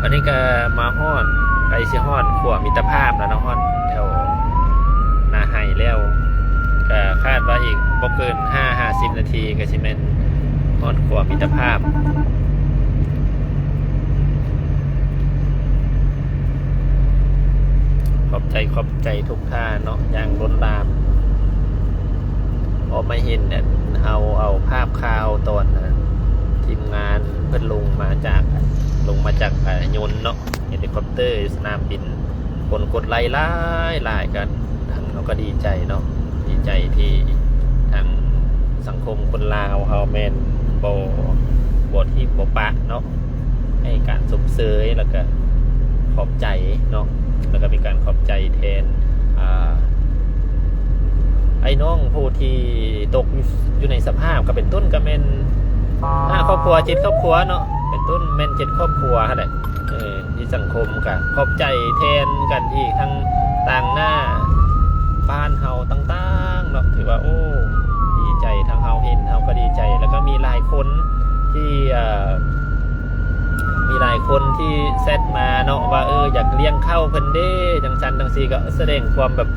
ອັນນີ້ກໍມາຮອດ ໃກ້ຊິຮອດຂົວມິດຕະພາບແລ້ວເນາະ ຮອດແຖວໜ້າໄຮ່ແລ້ວ ກໍຄາດວ່າອີກບໍ່ເກີນຫ້າ ຫ້າສິບນາທີ ກໍຊິແມ່ນຮອດຂົວມິດຕະພາບ. ຂອບໃຈ ຂອບໃຈທຸກທ່ານເນາະ ຢ່າງລົ້ນຫຼາມ. ອອກມາເຫັນອັນ ເອົາ ເອົາພາບຂ່າວຕອນ ທີມງານເພິ່ນລົງມາຈາກ ລົງມາຈາກ ອາ ຍົນເນາະ ເຮລິຄອບເຕີ ຢູ່ສະໜາມບິນ ຄົນກົດໄລຫຼາຍໆ ກໍ ທາງເຮົາກໍດີໃຈເນາະ ດີໃຈທີ່ທາງສັງຄົມຄົນລາວເຮົາແມ່ນບໍ່ ບໍ່ຖິ້ມບໍ່ປະເນາະ ໃຫ້ການຊົມເຊີຍ ແລ້ວກະຂອບໃຈເນາະ ແລ້ວກະມີການຂອບໃຈແທນ ອ່າ ອ້າຍນ້ອງຜູ້ທີ່ຕົກຢູ່ ຢູ່ໃນສະພາບ ກໍເປັນຕົ້ນກໍແມ່ນຫ້າຄອບຄົວ ເຈັດຄອບຄົວເນາະ ເປັນຕົ້ນແມ່ນເຈັດຄອບຄົວຫັ້ນແຫຼະ ເອີ ທີ່ສັງຄົມກໍຂອບໃຈແທນກັນອີກ ທັງຕ່າງໜ້າບ້ານເຮົາຕ່າງໆເນາະ ຖືວ່າ ໂອ້ ດີໃຈ ທັງເຮົາເຫັນເຮົາກໍດີໃຈ ແລ້ວກໍມີຫຼາຍຄົນທີ່ ເອີ ມີຫຼາຍຄົນທີ່ແຊັດມາເນາະ ວ່າ ເອີ ຢາກລ້ຽງເຂົ້າເພິ່ນເດ້ ຈັ່ງຊັ້ນຈັ່ງຊີ້ ກໍສະແດງຄວາມແບບ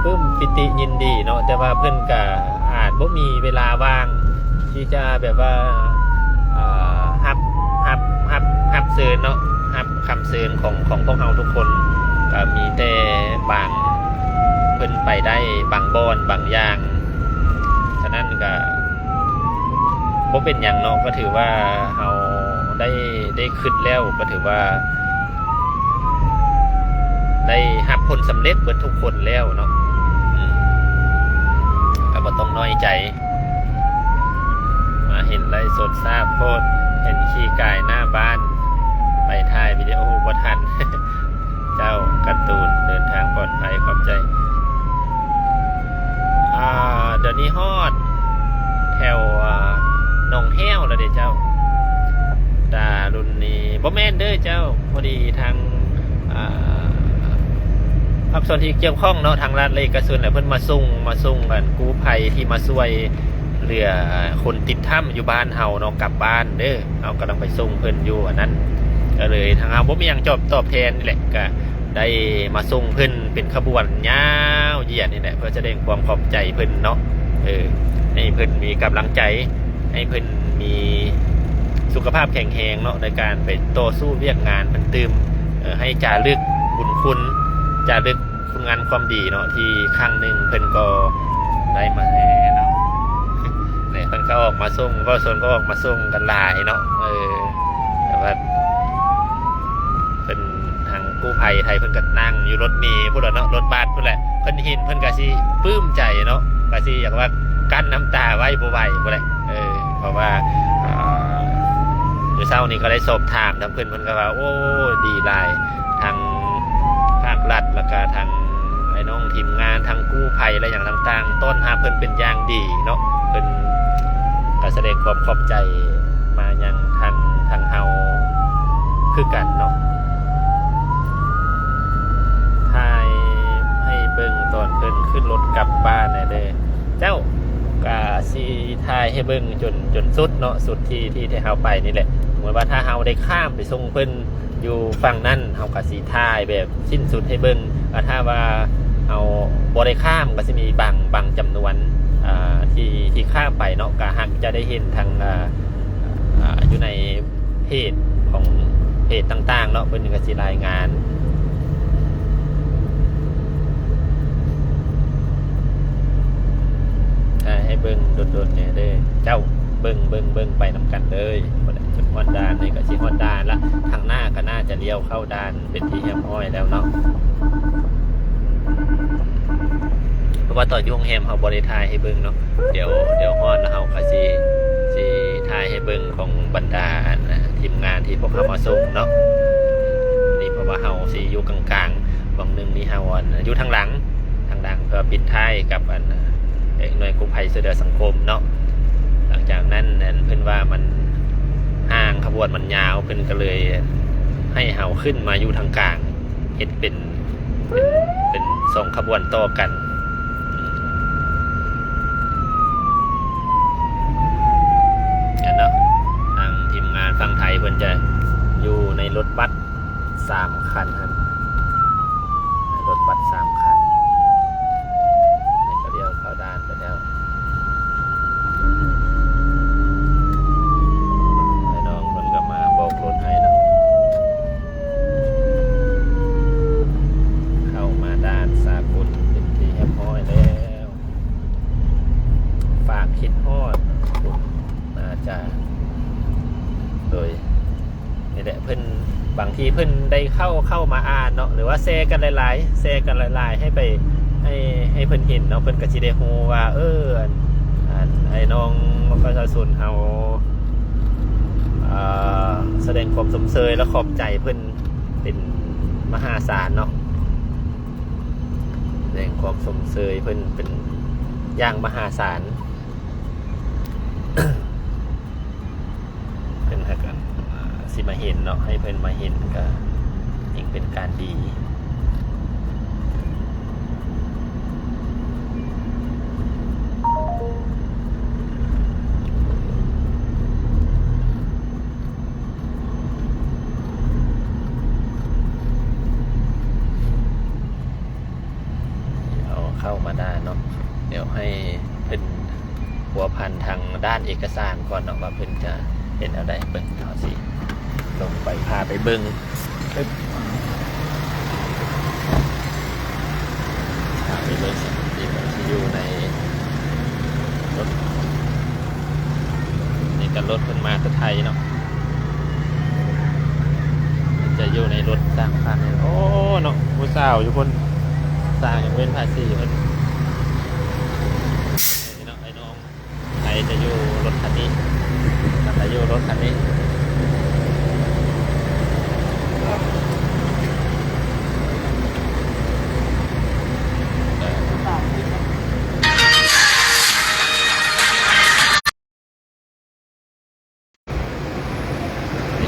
ປຶ້ມປີຕິຍິນດີເນາະ ແຕ່ວ່າເພິ່ນກໍອາດບໍ່ມີເວລາວ່າງທີ່ຈະແບບວ່າ ເອີ ຮັບ ຮັບ ຮັບ ຮັບເຊີນເນາະ ຮັບຄຳເຊີນຂອງ ຂອງພວກເຮົາທຸກຄົນ ກໍມີແຕ່ບາງ ເພິ່ນໄປໄດ້ບາງບ່ອນບາງຢ່າງ ສະນັ້ນກໍ ບໍ່ເປັນຫຍັງເນາະ ກໍຖືວ່າເຮົາໄດ້ ໄດ້ຄິດແລ້ວ ກໍຖືວ່າໄດ້ຮັບຜົນສຳເລັດເບິດທຸກຄົນແລ້ວເນາະ ອືມ ກໍບໍ່ຕ້ອງນ້ອຍໃຈ. ມາເຫັນໄລຟ໌ສົດຊາບໂພດ ເຫັນຂີ່ກາຍໜ້າບ້ານ ໄປຖ່າຍວິດີໂອບໍ່ທັນ. ເຈົ້າ ກາຕູນ ເດີນທາງປອດໄພ ຂອບໃຈ. ອ່າ ດຽວນີ້ຮອດແຖວ ອ່າ ໜອງແຫ້ວແລ້ວເດ້ເຈົ້າ. ຕາລຸນນີ້ ບໍ່ແມ່ນເດີເຈົ້າ ພໍດີທາງ ອ່າ ພາກສ່ວນທີ່ກ່ຽວຂ້ອງເນາະ ທາງລັດ ແລະ ເອກະຊົນ ແຫຼະ ເພິ່ນມາສົ່ງ ມາສົ່ງອັນກູ້ໄພທີ່ມາຊ່ວຍ ເຫຼືອຄົນຕິດຖ້ຳຢູ່ບ້ານເຮົາເນາະ ກັບບ້ານເດີ ເຮົາກຳລັງໄປສົ່ງເພິ່ນຢູ່ອັນນັ້ນ ກໍເລີຍທາງເຮົາບໍ່ມີຫຍັງຕອບ ຕອບແທນນີ້ແຫຼະ ກໍໄດ້ມາສົ່ງເພິ່ນເປັນຂະບວນຍາວຢຽດນີ້ແຫຼະ ເພື່ອສະແດງຄວາມຂອບໃຈເພິ່ນເນາະ ເອີ ໃຫ້ເພິ່ນມີກຳລັງໃຈ ໃຫ້ເພິ່ນມີສຸຂະພາບແຂງແຮງເນາະ ໃນການໄປຕໍ່ສູ້ວຽກງານເພິ່ນຕື່ມ ເອີ ໃຫ້ຈາລຶກບຸນຄຸນ ຈາລຶກ ຄຸນງາມຄວາມດີເນາະ ທີ່ຄັ້ງໜຶ່ງເພິ່ນກໍໄດ້ມາໃຫ້ເນາະ ແລະ ເພິ່ນກໍອອກມາສົ່ງ ເວົ້າຊົນກໍອອກມາສົ່ງກັນຫຼາຍເນາະ ເອີ ແຕ່ວ່າເພິ່ນ ທາງກູ້ໄພໄທເພິ່ນກໍນັ່ງຢູ່ລົດເມພຸ້ນແຫຼະເນາະ ລົດບັສພຸ້ນແຫຼະ ເພິ່ນເຫັນເພິ່ນກໍຊິປຶ້ມໃຈເນາະ ກໍຊິຢາກວ່າກັ້ນນ້ຳຕາໄວ້ບໍ່ໄຫວພຸ້ນແຫຼະ ເອີ ເພາະວ່າ ອ່າ ມື້ເຊົ້ານີ້ກໍໄດ້ສອບຖາມນຳເພິ່ນ ເພິ່ນກໍວ່າ ໂອ້ ດີຫຼາຍ ທາງພາກລັດ ແລ້ວກະທາງອ້າຍນ້ອງທີມງານ ທາງກູ້ໄພ ແລະ ຫຍັງຕ່າງໆ ຕ້ອນຮັບເພິ່ນເປັນຢ່າງດີເນາະ ເພິ່ນກະສະແດງຄວາມຂອບໃຈມາຍັງທາງ ທາງເຮົາຄືກັນເນາະ. ຖ່າຍໃຫ້ເບິ່ງຕອນເພິ່ນຂຶ້ນລົດກັບບ້ານແດ່ເດີ. ເຈົ້າ ກະຊິຖ່າຍໃຫ້ເບິ່ງຈົນ ຈົນສຸດເນາະ ສຸດທີ່ ທີ່ ທີ່ເຮົາໄປນີ້ແຫຼະ. ສົມມຸດວ່າຖ້າເຮົາໄດ້ຂ້າມໄປສົ່ງເພິ່ນ ຢູ່ຝັ່ງນັ້ນ ເຮົາກໍຊິຖ່າຍແບບສິ້ນສຸດໃຫ້ເບິ່ງ. ອາ ຖ້າວ່າເຮົາບໍ່ໄດ້ຂ້າມ ກໍຊິມີບາງ ບາງຈຳນວນ ອາ ທີ່ ທີ່ຂ້າມໄປເນາະ ກໍຫາກຈະໄດ້ເຫັນທາງ ອາ ອາ ຢູ່ໃນເພຈຂອງເພຈຕ່າງໆເນາະ ເພິ່ນກໍຊິລາຍງານ ອາ ໃຫ້ເບິ່ງດົນໆແດ່ເດີເຈົ້າ. ເບິ່ງ ເບິ່ງ ເບິ່ງໄປນຳກັນເລີຍ ພຸ້ນແຫຼະ ຈົນຮອດດ່ານນີ້ກໍຊິຮອດດ່ານລະ ທາງໜ້າກໍໜ້າຈະລ້ຽວເຂົ້າດ່ານເປັນທີ່ຮຽບຮ້ອຍແລ້ວເນາະ. ເພາະວ່າຕອນຢູ່ໂຮງແຮມເຮົາບໍ່ໄດ້ຖ່າຍໃຫ້ເບິ່ງເນາະ ດຽວ ດຽວຮອດແລ້ວເຮົາກໍຊິ ຊິຖ່າຍໃຫ້ ເບິ່ງຂອງບັນດາອັນທີມງານທີ່ພວກເຮົາມາສົ່ງເນາະ. ນີ້ເພາະວ່າເຮົາຊິຢູ່ກາງໆ ໝ່ອງໜຶ່ງນີ້ເຮົາອັນຢູ່ທາງຫຼັງ ທາງຫຼັງ ເພື່ອປິດທ້າຍກັບອັນເອີ ໜ່ວຍກູ້ໄພຊ່ວຍເຫຼືອສັງຄົມເນາະ. ຫຼັງຈາກນັ້ນອັນເພິ່ນວ່າມັນຫ່າງ ຂະບວນມັນຍາວ ເພິ່ນກໍເລີຍໃຫ້ເຮົາຂຶ້ນມາຢູ່ທາງກາງ ເຮັດເປັນ ເປັນ ເປັນສອງຂະບວນຕໍ່ກັນ ຫັ້ນເນາະ. ທາງທີມງານຝັ່ງໄທເພິ່ນຈະຢູ່ໃນລົດບັສສາມຄັນຫັ້ນ ໃນລົດບັສສາມຄັນ ແລ້ວກໍລ້ຽວເຂົ້າດ່ານໄປແລ້ວ. ອ້າຍນ້ອງເພິ່ນກໍມາໂບກລົດໃຫ້ເນາະ. ເຂົ້າມາດ່ານສາກົນເປັນທີ່ຮຽບຮ້ອຍແລ້ວ. ຝາກຄິດຮອດ ໜ້າຈະ ໂດຍ ນີ້ແຫຼະ ເພິ່ນ ບາງທີເພິ່ນໄດ້ເຂົ້າ ເຂົ້າມາອ່ານເນາະ ຫຼືວ່າແຊກັນຫຼາຍໆ ແຊກັນຫຼາຍໆ ໃຫ້ໄປ ໃຫ້ ໃຫ້ເພິ່ນເຫັນເນາະ ເພິ່ນກໍຊິໄດ້ຮູ້ວ່າ ເອີ ອັນ ອັນ ອ້າຍນ້ອງປະຊາຊົນເຮົາ ເອີ ສະແດງຄວາມຊົມເຊີຍ ແລະ ຂອບໃຈເພິ່ນເປັນມະຫາສານເນາະ ສະແດງຄວາມຊົມເຊີຍເພິ່ນເປັນຢ່າງມະຫາສານ. ເພິ່ນຫາກ ອ່າ ຊິມາເຫັນເນາະ ໃຫ້ເພິ່ນມາເຫັນກໍຍິ່ງເປັນການດີ. ເຮົາເຂົ້າມາດ່ານເນາະ ດຽວໃຫ້ເພິ່ນພົວພັນທາງດ້ານເອກະສານກ່ອນເນາະ ວ່າເພິ່ນຈະເຮັດແນວໃດ. ເບິ່ງ ເຮົາຊິລົງໄປ ພາໄປເບິ່ງ ພາໄປເບິ່ງ ທີ່ເພິ່ນຊິຢູ່ໃນລົດ ນີ້ກໍລົດເພິ່ນມາແຕ່ໄທເນາະ ຈະຢູ່ໃນລົດສາມຄັນ. ໂອ້ ເນາະ ຜູ້ສາວຢູ່ພຸ້ນ ສ້າງຍັງເວັ້ນພາສີເພິ່ນ ນີ້ເນາະ ໄອ້ນ້ອງ ໃຜຈະຢູ່ລົດຄັນນີ້ ໃຜຈະຢູ່ລົດຄັນນີ້. ນີ້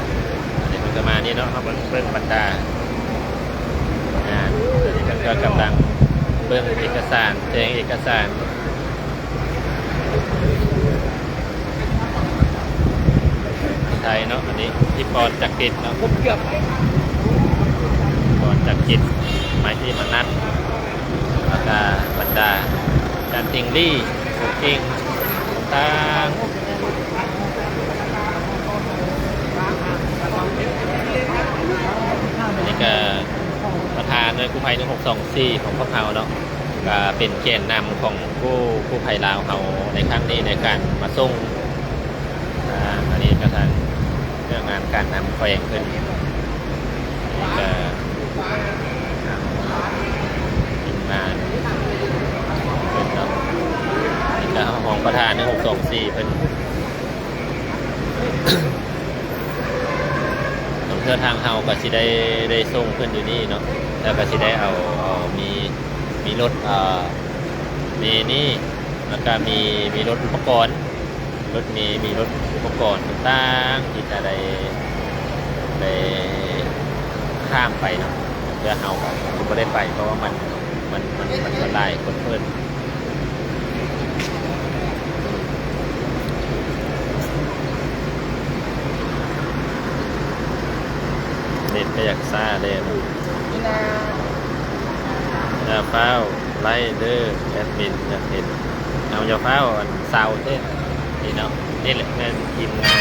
ອັນນີ້ເພິ່ນກໍມານີ້ເນາະ ເຮົາເບິ່ງ ເບິ່ງບັນດາ ອ່າ ອັນນີ້ເພິ່ນກໍກຳລັງເບິ່ງເອກະສານ ແຈ້ງເອກະສານ ໄທເນາະ. ອັນນີ້ ພິພອນ ຈັກກິດເນາະ ພິພອນ ຈັກກິດ ໄມຕີ ມະນັດ ແລ້ວກະບັນດາຈານຕິງລີ ໂອເກັ່ງຕ່າງໆ. ອັນນີ້ກະປະທານໜ່ວຍກູ້ໄພໜຶ່ງຫົກສອງສີ່ຂອງພວກເຮົາເນາະ ກະເປັນແກນນຳຂອງກູ້ ກູ້ໄພລາວເຮົາໃນຄັ້ງນີ້ ໃນການມາສົ່ງ ອ່າ ອັນນີ້ກະທາງເລື່ອງງານການນຳແຂວງເພິ່ນ ນີ້ກະ ອ່າ ທີມງານເພິ່ນເນາະ ນີ້ກະຮອງປະທານໜຶ່ງຫົກສອງສີ່ເພິ່ນ ເພື່ອທາງເຮົາກໍຊິໄດ້ ໄດ້ສົ່ງເພິ່ນຢູ່ນີ້ເນາະ ແລ້ວກໍຊິໄດ້ເອົາ ເອົາ ມີ ມີລົດ ເອີ ມີນີ້ ແລ້ວກໍມີ ມີລົດອຸປະກອນ ລົດເມ ມີລົດອຸປະກອນຕ່າງໆ ທີ່ຈະໄດ້ ໄດ້ຂ້າມໄປເນາະ ເພື່ອເຮົາກໍບໍ່ໄດ້ໄປ ເພາະວ່າມັນ ມັນ ມັນ ມັນຫຼາຍຄົນເພິ່ນ ເນັດກໍຢາກຊ້າແດ່ເນາະ ຢ່າຟ້າວໄລ່ເດີ ແອດມິນຢາກເຫັນ ເອົາ ຢ່າຟ້າວອັນເຊົາເດ້ ນີ້ເນາະ ນີ້ແຫຼະແມ່ນທີມງານ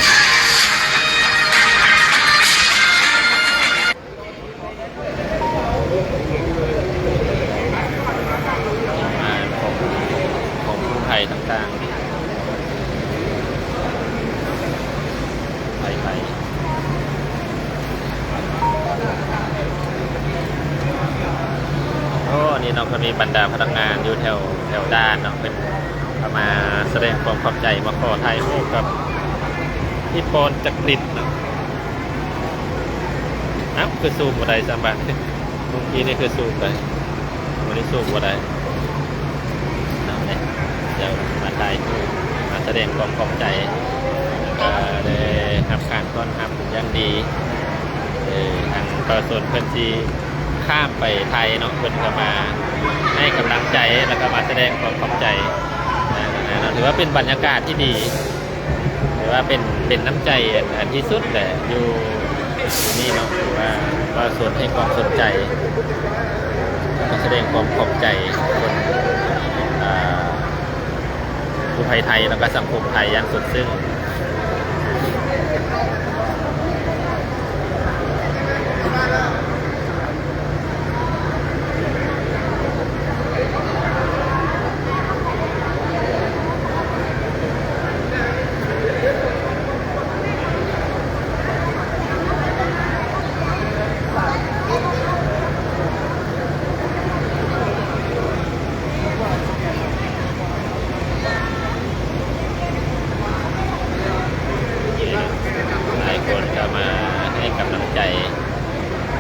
ທີມງານຂອງ ຂອງກູ້ໄພຕ່າງໆ ໄພໄພ ໂອ້ ນີ້ເນາະ ກໍມີບັນດາພະນັກງານຢູ່ແຖວ ແຖວດ່ານເນາະ ເພິ່ນກໍມາສະແດງຄວາມຂອບໃຈ ມາຂໍຖ່າຍຮູບກັບ ທີ່ປອນຈັກລິດເນາະ. ອ້າວ ຄືຊູມບໍ່ໄດ້ຊ້ຳບາດ ເມື່ອກີ້ນີ້ຄືຊູມໄດ້ ມື້ນີ້ຊູມບໍ່ໄດ້ເນາະ. ດຽວມາຖ່າຍຮູບ ມາສະແດງຄວາມຂອບໃຈ ເອີ ໄດ້ຮັບການຕ້ອນຮັບເປັນຢ່າງດີ. ເອີ ທາງປະຊາຊົນເພິ່ນທີ່ຂ້າມໄປໄທເນາະ ເພິ່ນກໍມາໃຫ້ກຳລັງໃຈ ແລ້ວກໍມາສະແດງຄວາມຂອບໃຈນະ. ຖືວ່າເປັນບັນຍາກາດທີ່ດີ ຖືວ່າເປັນ ເປັນນ້ຳໃຈອັນ ອັນທີ່ສຸດແຫຼະ ຢູ່ ຢູ່ນີ້ເນາະ. ຖືວ່າປະຊາຊົນໃຫ້ຄວາມສົນໃຈ ແລ້ວກໍສະແດງຄວາມຂອບໃຈຄົນ ອ່າ ກູ້ໄພໄທ ແລ້ວກໍສັງຄົມໄທຢ່າງສຸດຊຶ້ງ. ຫຼາຍຄົນກໍມາໃຫ້ກຳລັງໃຈ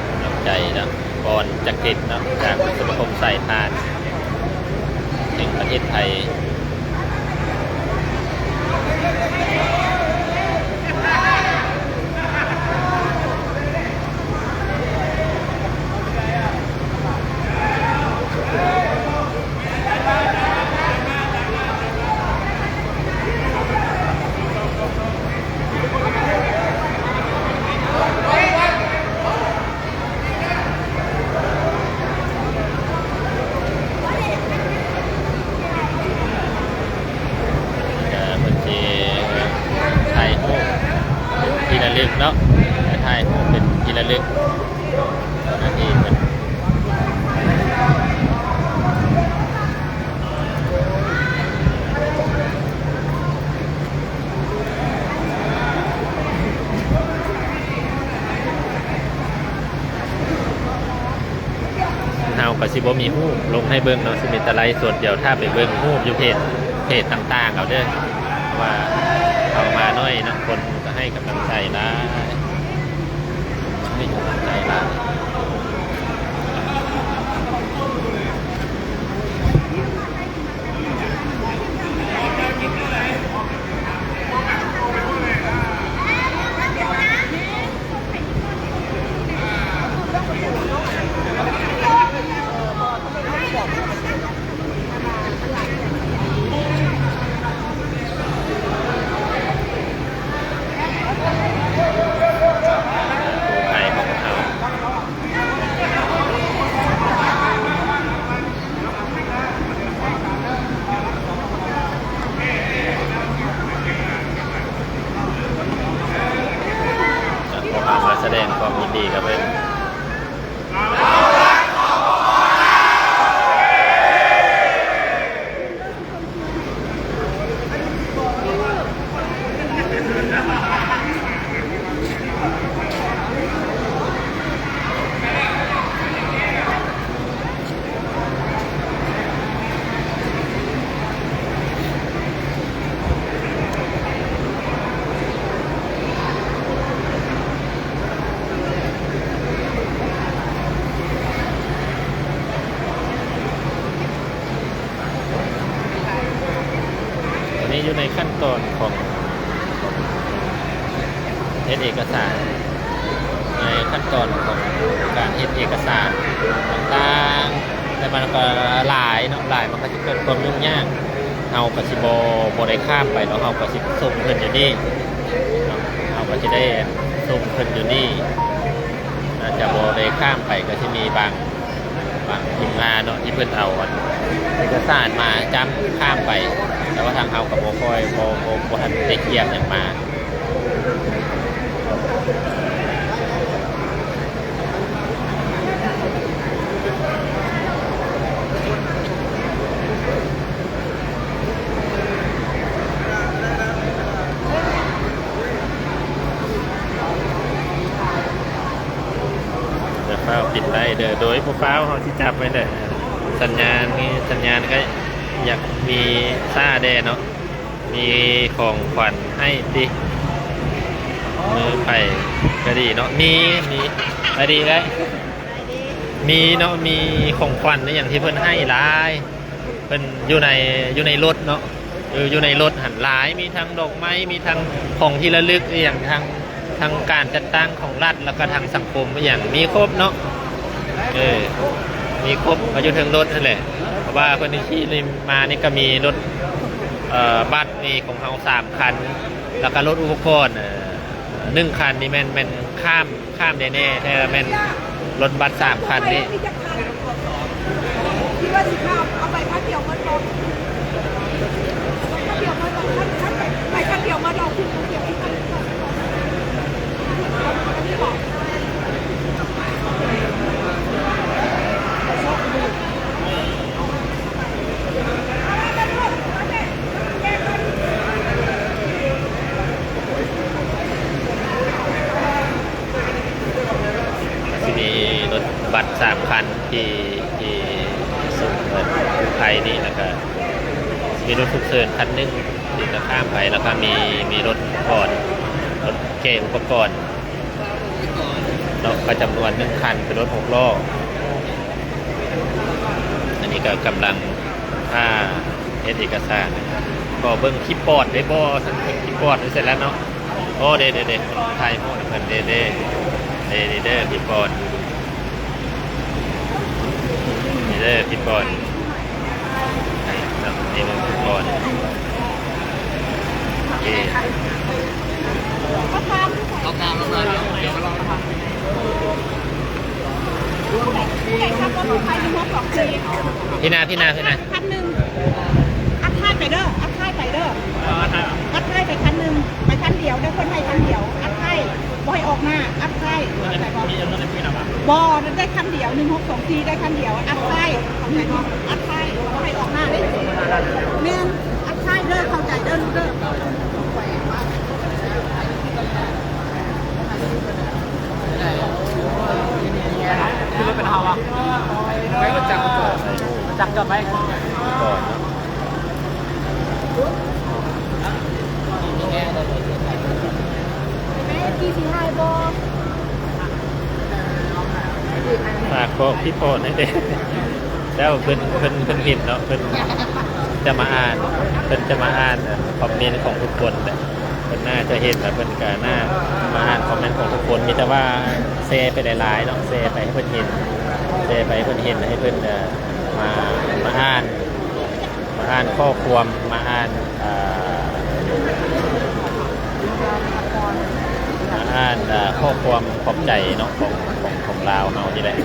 ກຳລັງໃຈເນາະ. ປອນຈັກລິດເນາະ ຈາກສະມາຄົມສາຍທານແຫ່ງປະເທດໄທ. ກະເພິ່ນຊິຖ່າຍຮູບທີ່ລະລຶກເນາະ ຖ່າຍຮູບເປັນທີ່ລະລຶກ ເຈົ້າໜ້າທີ່ເພິ່ນ. ເຮົາກໍຊິບໍ່ມີຮູບລົງໃຫ້ເບິ່ງເນາະ ຊິມີແຕ່ໄລຟ໌ສົດ. ດຽວຖ້າໄປເບິ່ງຮູບຢູ່ເພຈ ເພຈຕ່າງໆເອົາເດີ ເພາະວ່າເຮົາມາໜ້ອຍເນາະ ຄົນກໍໃຫ້ກຳລັງໃຈຫຼາຍ ໃຫ້ກຳລັງໃຈຫຼາຍ. ເຮົາມາສະແດງຄວາມຍິນດີກັບເພິ່ນ. ຕອນນີ້ຢູ່ໃນຂັ້ນຕອນຂອງເຮັດເອກະສານ ໃນຂັ້ນຕອນຂອງການເຮັດເອກະສານຕ່າງໆ ແຕ່ມັນກໍຫຼາຍເນາະ ຫຼາຍມັນກໍຊິເກີດຄວາມຫຍຸ້ງຍາກ. ເຮົາກໍຊິບໍ່ ບໍ່ໄດ້ຂ້າມໄປເນາະ ເຮົາກໍຊິສົ່ງເພິ່ນຢູ່ນີ້ເນາະ ເຮົາກໍຊິໄດ້ສົ່ງເພິ່ນຢູ່ນີ້ ອາດຈະບໍ່ໄດ້ຂ້າມໄປ ກໍຊິມີບາງ ບາງທີມງານເນາະ ທີ່ເພິ່ນເອົາອັນເອກະສານມາຈ້ຳຂ້າມໄປ ແຕ່ວ່າທາງເຮົາກໍບໍ່ຄ່ອຍ ບໍ່ ບໍ່ ບໍ່ທັນໄດ້ກຽມຫຍັງມາ. ຢ່າຟ້າວປິດໄລເດີ ໂດຍບໍ່ຟ້າວເຮົາຊິຈັບໄວ້ເດີ. ສັນຍານນີ້ ສັນຍານກໍຢາກມີຊ້າແດ່ເນາະ ມີຂອງຂວັນໃຫ້ຕິ. ມື້ໄປກໍດີເນາະ ມີ ມີ ສະບາຍດີເອື້ອຍ ມີເນາະ ມີຂອງຂວັນອີ່ຫຍັງທີ່ເພິ່ນໃຫ້ຫຼາຍ ເພິ່ນຢູ່ໃນ ຢູ່ໃນລົດເນາະ ເອີ ຢູ່ໃນລົດຫັ້ນຫຼາຍ ມີທັງດອກໄມ້ ມີທັງຂອງທີ່ລະລຶກອີ່ຫຍັງ ທັງ ທັງການຈັດຕັ້ງຂອງລັດ ແລ້ວກໍທາງສັງຄົມອີ່ຫຍັງ ມີຄົບເນາະ ເອີ ມີຄົບ ມາຢູ່ເທິງລົດຫັ້ນແຫຼະ ເພາະວ່າເພິ່ນຂີ່ມານີ້ກໍມີລົດ ເອີ ບັສນີ້ຂອງເຮົາສາມຄັນ ແລ້ວກໍລົດອຸປະກອນ ເອີ ໜຶ່ງຄັນນີ້ແມ່ນ ແມ່ນຂ້າມ ຂ້າມແນ່ໆ ແທ້ແມ່ນລົດບັສສາມຄັນນີ້ ທີ່ວ່າຊິຂ້າມ ເອົາໄປຄັນດຽວໝົດບໍ່? ໄປຄັນດຽວໝົດບໍ່? ຄັນ ຄັນ ໄປຄັນດຽວໝົດ ເອົາຂຶ້ນຄັນດຽວ ຊິມີລົດບັສສາມຄັນທີ່ ທີ່ສູນກູ້ໄພນີ້ ແລ້ວກະຊິມີລົດສຸກເສີນຄັນໜຶ່ງທີ່ຈະຂ້າມໄປ ແລ້ວກະມີ ມີລົດອຸປະກອນ ລົດເກະອຸປະກອນເນາະ ກໍຈຳນວນໜຶ່ງຄັນ ເປັນລົດຫົກລໍ້ ອັນນີ້ກໍກຳລັງຖ້າເຮັດເອກະສານ ກໍເບິ່ງຄີບອດໄດ້ບໍ່ ເບິ່ງຄີບອດໄດ້ເສັດແລ້ວເນາະ. ໂອ້ ເດ້ ເດ້ ເດ້ ຖ່າຍຮູບໃຫ້ເພິ່ນ ເດ້ ເດ້ ເດ້ ເດ້ ພີ່ປອນ ນີ້ເດີພີ່ປອນ ໃຫ້ນຳ ນີ້ເບິ່ງພີ່ປອນ ເດ້ ເອົາກາງລົງມາ ດຽວ ດຽວມາລອງນະຄະ. ພີ່ນາ ພີ່ນາ ພີ່ນາ ຄັນໜຶ່ງ ອັດທ້າຍໄປເດີ ອັດທ້າຍໄປເດີ ອັດທ້າຍໄປຄັນໜຶ່ງ ໄປຄັນດຽວເດີ ເພິ່ນໃຫ້ຄັນດຽວ ອັດທ້າຍ ບໍ່ໃຫ້ອອກໜ້າ ອັດທ້າຍ ເຂົ້າໃຈບໍ່? ບໍ່ ໄດ້ຄັນດຽວ ໜຶ່ງຫົກສອງສີ່ ໄດ້ຄັນດຽວ ອັດທ້າຍ ເຂົ້າໃຈບໍ່? ອັດທ້າຍ ບໍ່ໃຫ້ອອກໜ້າເດ້ ແມ່ນ ອັດທ້າຍເດີ ເຂົ້າໃຈເດີ ລູກເດີ. ຄືລົດເປັນເຮົາອະ ຈັກຈອດໄວ້ ແມ່ ພີ່ຊິຖ່າຍບໍ່? ຝາກບອກພີ່ປອນໃຫ້ແດ່ ແລ້ວເພິ່ນ ເພິ່ນ ເພິ່ນເຫັນເນາະ ເພິ່ນຈະມາອ່ານ ເພິ່ນຈະມາອ່ານຄອມເມັນຂອງທຸກຄົນແຫຼະ. ເພິ່ນໜ້າຈະເຫັນ ແລ້ວເພິ່ນກໍໜ້າມາອ່ານຄອມເມັນຂອງທຸກຄົນ. ມີແຕ່ວ່າແຊໄປຫຼາຍໆເນາະ ແຊໄປໃຫ້ເພິ່ນເຫັນ ແຊໄປໃຫ້ເພິ່ນເຫັນ ໃຫ້ເພິ່ນ ເອີ ມາ ມາອ່ານ ມາອ່ານຂໍ້ຄວາມ ມາອ່ານ ເອີ ມາອ່ານ ເອີ ຂໍ້ຄວາມຂອບໃຈເນາະ ຂອງ ຂອງ ຂອງລາວເຮົານີ້ແຫຼະ.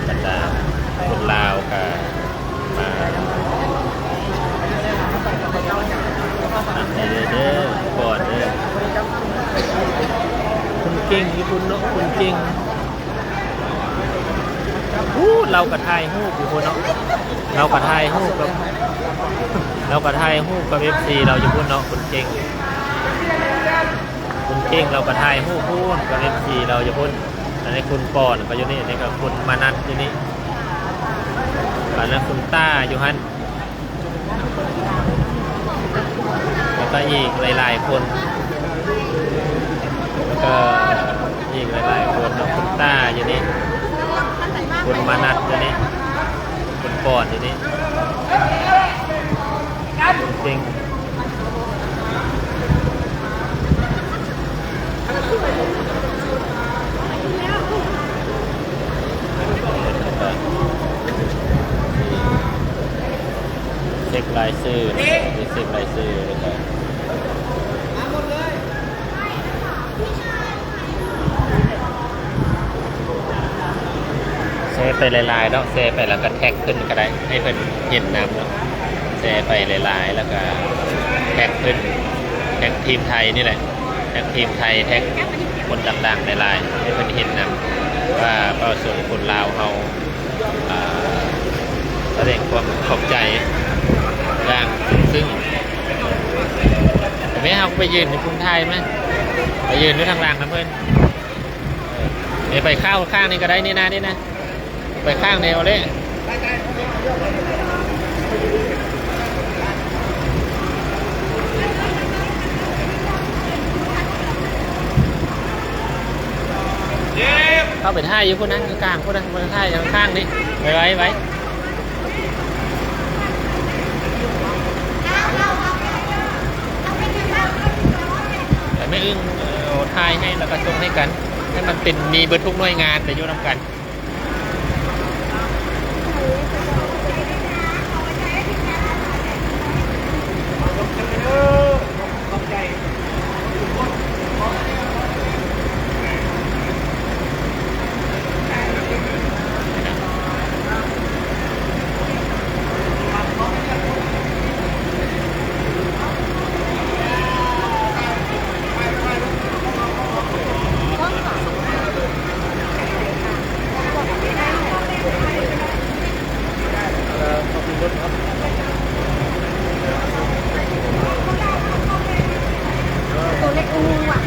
ບັນດາຄົນລາວກໍມານຳໃຫ້ເດີ ເດີ ກ່ອນເດີ ຄົນເກັ່ງຢູ່ພຸ້ນເນາະ ຄົນເກັ່ງ. ໂອ້ ລາວກໍຖ່າຍຮູບຢູ່ພຸ້ນເນາະ ລາວກໍຖ່າຍຮູບກັບ ລາວກໍຖ່າຍຮູບກັບເອັຟຊີລາວຢູ່ພຸ້ນເນາະ ຄົນເກັ່ງ ຄົນເກັ່ງລາວກໍຖ່າຍຮູບພຸ້ນກັບເອັຟຊີລາວຢູ່ພຸ້ນ. ອັນນີ້ຄຸນປອນກໍຢູ່ນີ້ ນີ້ກໍຄຸນມານັດຢູ່ນີ້ ອັນນັ້ນຄຸນຕ້າຢູ່ຫັ້ນ. ແລ້ວກໍອີກຫຼາຍໆຄົນ ແລ້ວກໍອີກຫຼາຍໆຄົນເນາະ ຄຸນຕ້າຢູ່ນີ້ ຄຸນມານັດຢູ່ນີ້ ຄຸນປອນຢູ່ນີ້ ເກັ່ງ. ເຊັກລາຍຊື່ ເຊັກລາຍຊື່ ແຊໄປຫຼາຍໆເນາະ ແຊໄປແລ້ວກໍແທັກເພິ່ນກໍໄດ້ ໃຫ້ເພິ່ນເຫັນນຳເນາະ. ແຊໄປຫຼາຍໆ ແລ້ວກະແທັກເພິ່ນ ແທັກທີມໄທນີ້ແຫຼະ ແທັກທີມໄທ ແທັກຄົນດັງໆຫຼາຍໆ ໃຫ້ເພິ່ນເຫັນນຳວ່າເວົ້າຊົນຄົນລາວເຮົາ ອ່າ ສະແດງຄວາມຂອບໃຈຢ່າງເຊິ່ງໆ. ແມ່ເຮົາໄປຢືນຢູ່ພຸ້ນຖ່າຍມາ ໄປຢືນຢູ່ທາງຫຼັງນຳເພິ່ນ. ເອີ ໄປຂ້າງ ຂ້າງນີ້ກໍໄດ້ ນີ້ນະ ນີ້ນະ ໄປຂ້າງແນວເດ້ ເຂົ້າໄປຖ່າຍຢູ່ພຸ້ນນະ ກາງພຸ້ນນະ ບໍ່ໄດ້ຖ່າຍຂ້າງນີ້ ໄວໆ ໄວ. ແລ້ວແມ່ອຶ້ງ ເອີ ຖ່າຍໃຫ້ ແລ້ວກໍສົ່ງໃຫ້ກັນ ໃຫ້ມັນເປັນ ມີເບິດທຸກໜ່ວຍງານໄປຢູ່ນຳກັນ. ຕົວເລັກອູງວ່າ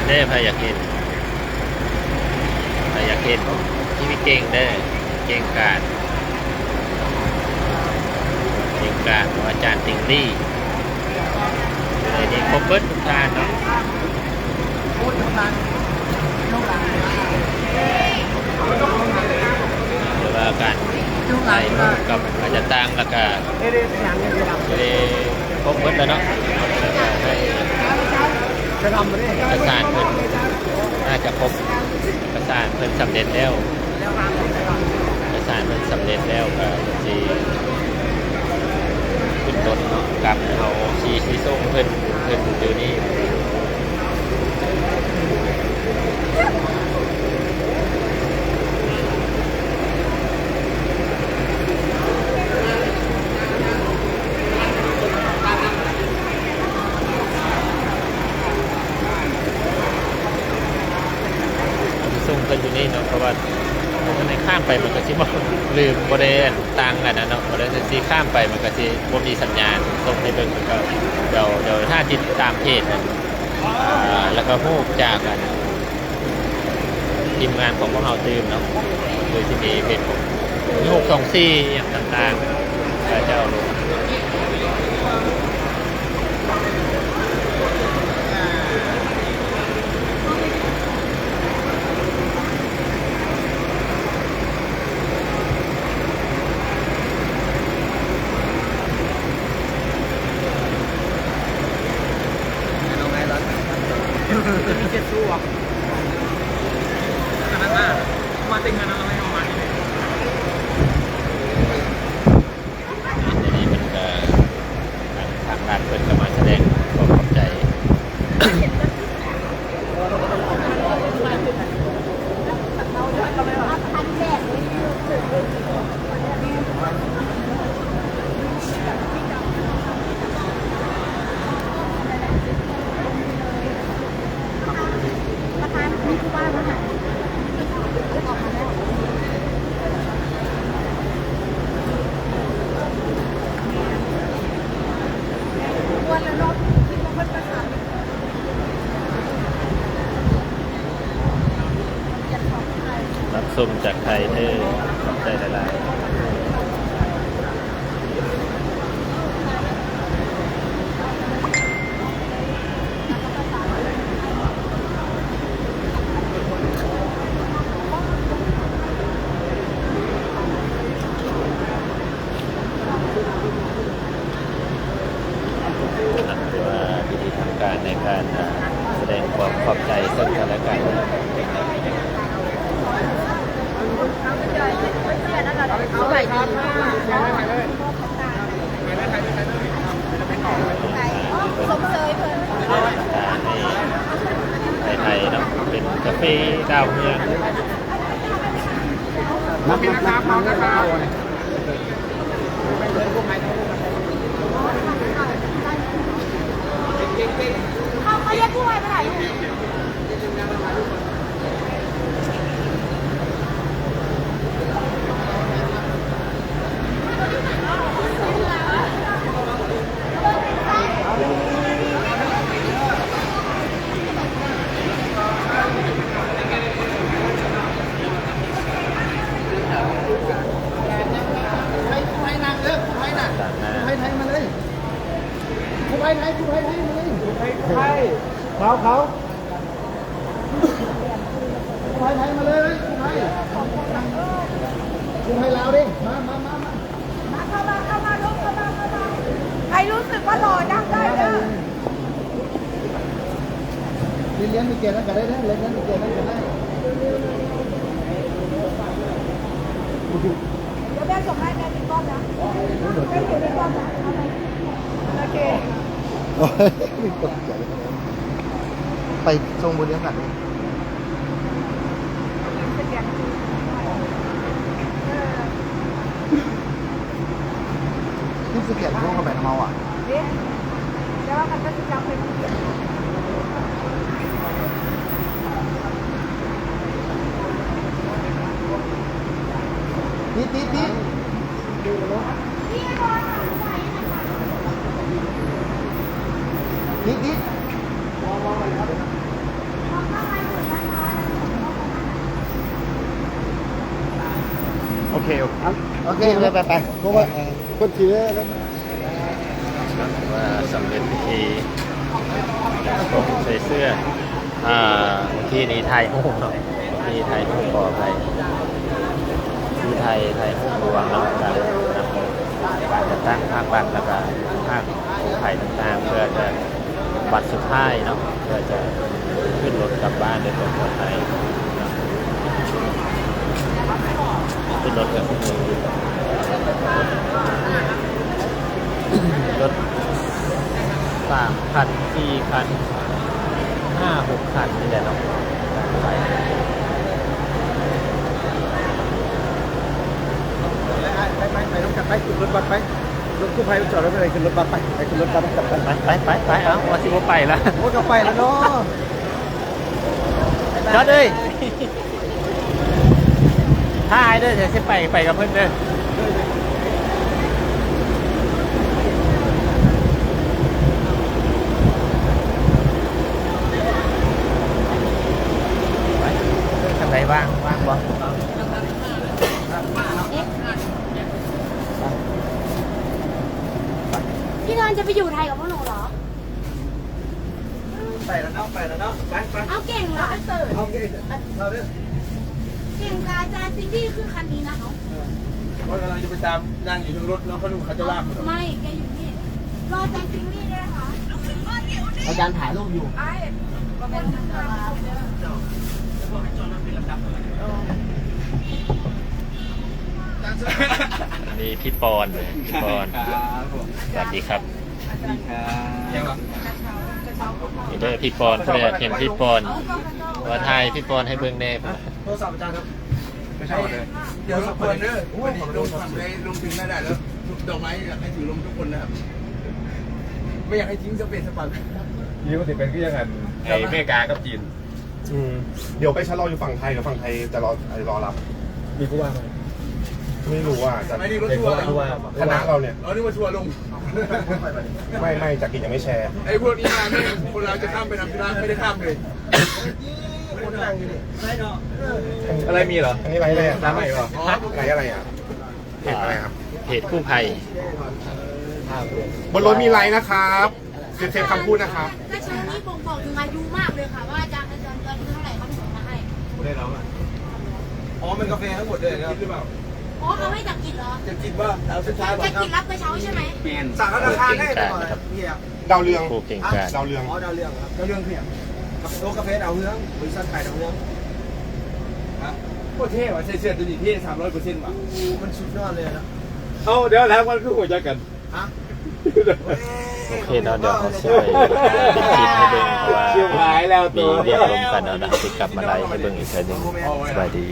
ເດ້ ໃຜຢາກເຫັນ ໃຜຢາກເຫັນ ທີ່ມີເກັ່ງເດ້ ເກັ່ງການ ເກັ່ງການຂອງອາຈານຕິງລີ ໃນນີ້ຄົບເບິດທຸກທ່ານເນາະ ແຕ່ວ່າການຖ່າຍຮູບກັບອາຈານຕ່າງ ແລ້ວກະ ເອີ ຄົບເບິດແລ້ວເນາະ ໃຫ້ເອກະສານເພິ່ນ ໜ້າຈະຄົບ ເອກະສານເພິ່ນສຳເລັດແລ້ວ ເອກະສານເພິ່ນສຳເລັດແລ້ວ ກະຊິຂຶ້ນລົດເນາະ ກັບ ເຮົາຊິ ຊິສົ່ງເພິ່ນ ເພິ່ນຢູ່ນີ້. ສົ່ງເພິ່ນຢູ່ນີ້ເນາະ ເພາະວ່າ ອັນໃດຂ້າມໄປມັນກໍຊິບໍ່ ລືມ ບໍ່ໄດ້ອັນຕັ້ງອັນນັ້ນເນາະ ບໍ່ໄດ້ ຊິຂ້າມໄປມັນກໍຊິບໍ່ມີສັນຍານ ສົ່ງໃຫ້ເບິ່ງ ມັນກໍ ດຽວ ດຽວຖ້າຕິດຕາມເພຈນັ້ນ ອ່າ ແລ້ວກໍຮູບຈາກອັນ ທີມງານຂອງພວກເຮົາຕື່ມເນາະ ໂດຍທີ່ມີເປັນ ຫົກສອງສີ່ ອີ່ຫຍັງຕ່າງໆ ເຂົາເຈົ້າລົງ. ອັນນີ້ເພິ່ນກະ ທາງ ທາງລັດເພິ່ນກະມາສະແດງຄວາມຂອບໃຈ. ຮັບຊົມຈາກໄທເດີ້ ຂອບໃຈຫຼາຍໆ. ຖືວ່າພິທີທາງການໃນການ ອ່າ ສະແດງຄວາມຂອບໃຈເຊິ່ງກັນແລະກັນ. ສະບາຍດີ ຊົມເຊີຍເພິ່ນ. ກາເຟດາວເຮືອງ. ເຂົາ ເຂົາຮຽກກູ້ໄພມາຖ່າຍຮູບ. ໃຫ້ກູ້ໄພນຳເດີ ກູ້ໄພນະ ກູ້ໄພໄທມາເລີຍ ກູ້ໄພໄທ ກູ້ໄພໄທມາເລີຍ ກູ້ໄພ ກູ້ໄພ ເຂົາ ເຂົາ ກູ້ໄພໄທມາເລີຍ ກູ້ໄພ ກູ້ໄພລາວເດ້ ມາ ມາ ມາ ມາ ມາ ເຂົ້າມາ ເຂົ້າມາ ເຂົ້າມາ ເຂົ້າມາ ໃຜຮູ້ສຶກວ່າຫຼໍ່ ນັ່ງໄດ້ເດີ. ລຽນ ລຽນໄປກຽນນັ້ນກໍໄດ້ເດີ ລຽນ ລຽນໄປກຽນນັ້ນກໍໄດ້. ດຽວແມ່ສົ່ງໃຫ້ ແມ່ຕິດກ້ອງນະ ແມ່ຖືຕິດກ້ອງນະ ໂອເຄ ໂອ້ຍ ໄປສົ່ງບໍ່ລຽນກັນເດ້. ນີ້ສະແກນໂທເຂົ້າໄປນຳເຮົາອະ ເດ້ ແຕ່ວ່າມັນກໍຊິຈັບເປັນ ຕິດ ຕິດ ຕິດ ຕິດ ຕິດ. ໂອເຄ ໂອເຄ ໂອເຄ ໄປ ໄປ ໄປ ເພາະວ່າ ເອີ ເພິ່ນຊິໄດ້ ວ່າສຳເລັດພິທີ ໃສ່ເສື້ອ ອ່າ ເມື່ອກີ້ນີ້ຖ່າຍຮູບເນາະ ເມື່ອກີ້ນີ້ຖ່າຍຮູບ ຂໍອະໄພ ຄືຖ່າຍ ຖ່າຍຮູບລວມເນາະ ການນຳການຈັດຕັ້ງພາກລັດ ແລ້ວກະພາກ ກູ້ໄພຕ່າງໆ ເພື່ອຈະ ບັດສຸດທ້າຍເນາະ ເພື່ອຈະຂຶ້ນລົດກັບບ້ານດ້ວຍຄວາມປອດໄພ. ຂຶ້ນລົດກັບ ລົດສາມຄັນ ສີ່ຄັນ ຫ້າຫົກຄັນນີ້ແຫຼະເນາະ ໄປ ໄປ ໄປ ໄປນຳກັນ ໄປ ຂຶ້ນລົດບັດໄປ. ລົດກູ້ໄພມັນຈອດໄວ້ເທົ່າໃດ? ຂຶ້ນລົດບັດໄປ ໄປຂຶ້ນລົດບັດນຳກັນໄປ ໄປ ໄປ ໄປ ເອົາ ວ່າຊິບໍ່ໄປລະ ໂອ້ຍ ກໍໄປລະເນາະ ຈອດເອີຍ ຖ້າອ້າຍເດີ ຊິໄປ ໄປກັບເພິ່ນເດີ ທາງໃດວ່າງ ວ່າງບໍ່? พี่นนท์จะไปอยู่ไทยกับพวกหนูเหรอ? ໄປແລ້ວເນາະ ໄປແລ້ວເນາະ ໄປ ໄປ เอาเก่งเหรอ? ເອົາເກັ່ງ ເອົາເດີ້ เก่งกับอาจารย์ซินดี้ขึ้นคันนี้นะ เออ เพราะกำลังจะไปตามนั่งอยู่เทิงรถเนาะ เขาดูเขาจะลาก ไม่ แกอยู่นี่ รออาจารย์ซินดี้ด้วยนะคะ อาจารย์ถ่ายรูปอยู่ ไอ้ ก็เป็น ນີ້ພີ່ປອນ ພີ່ປອນ ครับผม สวัสดีครับ นี่เด้อ พี่ปอน ผู้ใดอยากเห็นพี่ปอน ว่าถ่ายพี่ปอนให้เบิ่งแหน่ โทรศัพท์อาจารย์ครับ ไม่ใช่เลย เดี๋ยวรบกวนเด้อ พอดีลงถึงได้ ลงถึงได้แล้ว ดอกไม้อยากให้ถือลงทุกคนนะครับ ไม่อยากให้ทิ้งสเปซสปะ นี่มันสิเป็นคือจั่งอัน ไอ้อเมริกากับจีน อืม เดี๋ยวไปชะลออยู่ฝั่งไทย เดี๋ยวฝั่งไทยจะรอ รอรับ มีผู้ว่าไหม? ไม่รู้ว่าจะ หมายถึงรถทัวร์เหรอ? ผู้ว่า คณะเราเนี่ย อ๋อ นึกว่าทัวร์ลง ไม่ ไม่ จักริดยังไม่แชร์ ไอ้พวกนี้มาแม่ง คนลาวจะข้ามไปทำธุระไม่ได้ข้ามเลย อะไรมีเหรอ? อันนี้ไลฟ์อะไรอะ? อ๋อ ไลฟ์อะไรอะ? เพจอะไรครับ? เพจกู้ภัย บนรถมีไลฟ์นะครับ เซฟ เซฟคำพูดนะครับ กระเช้านี่บ่งบอกถึงอายุมากเลยค่ะ ว่าอาจารย์ อาจารย์อายุเท่าไหร่เขาถึงมาให้ ได้แล้วอะ อ๋อ มันกาแฟทั้งหมดเลยครับ อ๋อ เอาให้จักริดเหรอ? จักริดว่า เอาสุดท้ายก่อนครับ จักริดรับกระเช้าใช่ไหม? แม่น สาธนาคารได้ก่อน เก่งกาจนะครับ เนี่ย ดาวเรือง ผู้เก่งกาจ ดาวเรือง อ๋อ ดาวเรืองครับ ดาวเรืองคือหยัง? โต๊ะกาแฟดาวเรือง บริษัทขายดาวเรือง ฮะ โคตรเท่ว่ะ ใส่เสื้อตัวนี้เท่ สามร้อยเปอร์เซ็นต์ ว่ะ โอ้โห มันสุดยอดเลยนะ เอ้า เดี๋ยว แล้วมันคือหัวใจกัน ฮะ เว้ย ໂອເຄເນາະ ດຽວເຮົາຊິໄປເປັນຄລິບໃຫ້ເບິ່ງ ເພາະວ່າມີວຽກລົມກັນເນາະ ດຽວເຮົາຊິກັບມາໄລໃຫ້ເບິ່ງອີກເທື່ອໜຶ່ງ. ສະບາຍດີ.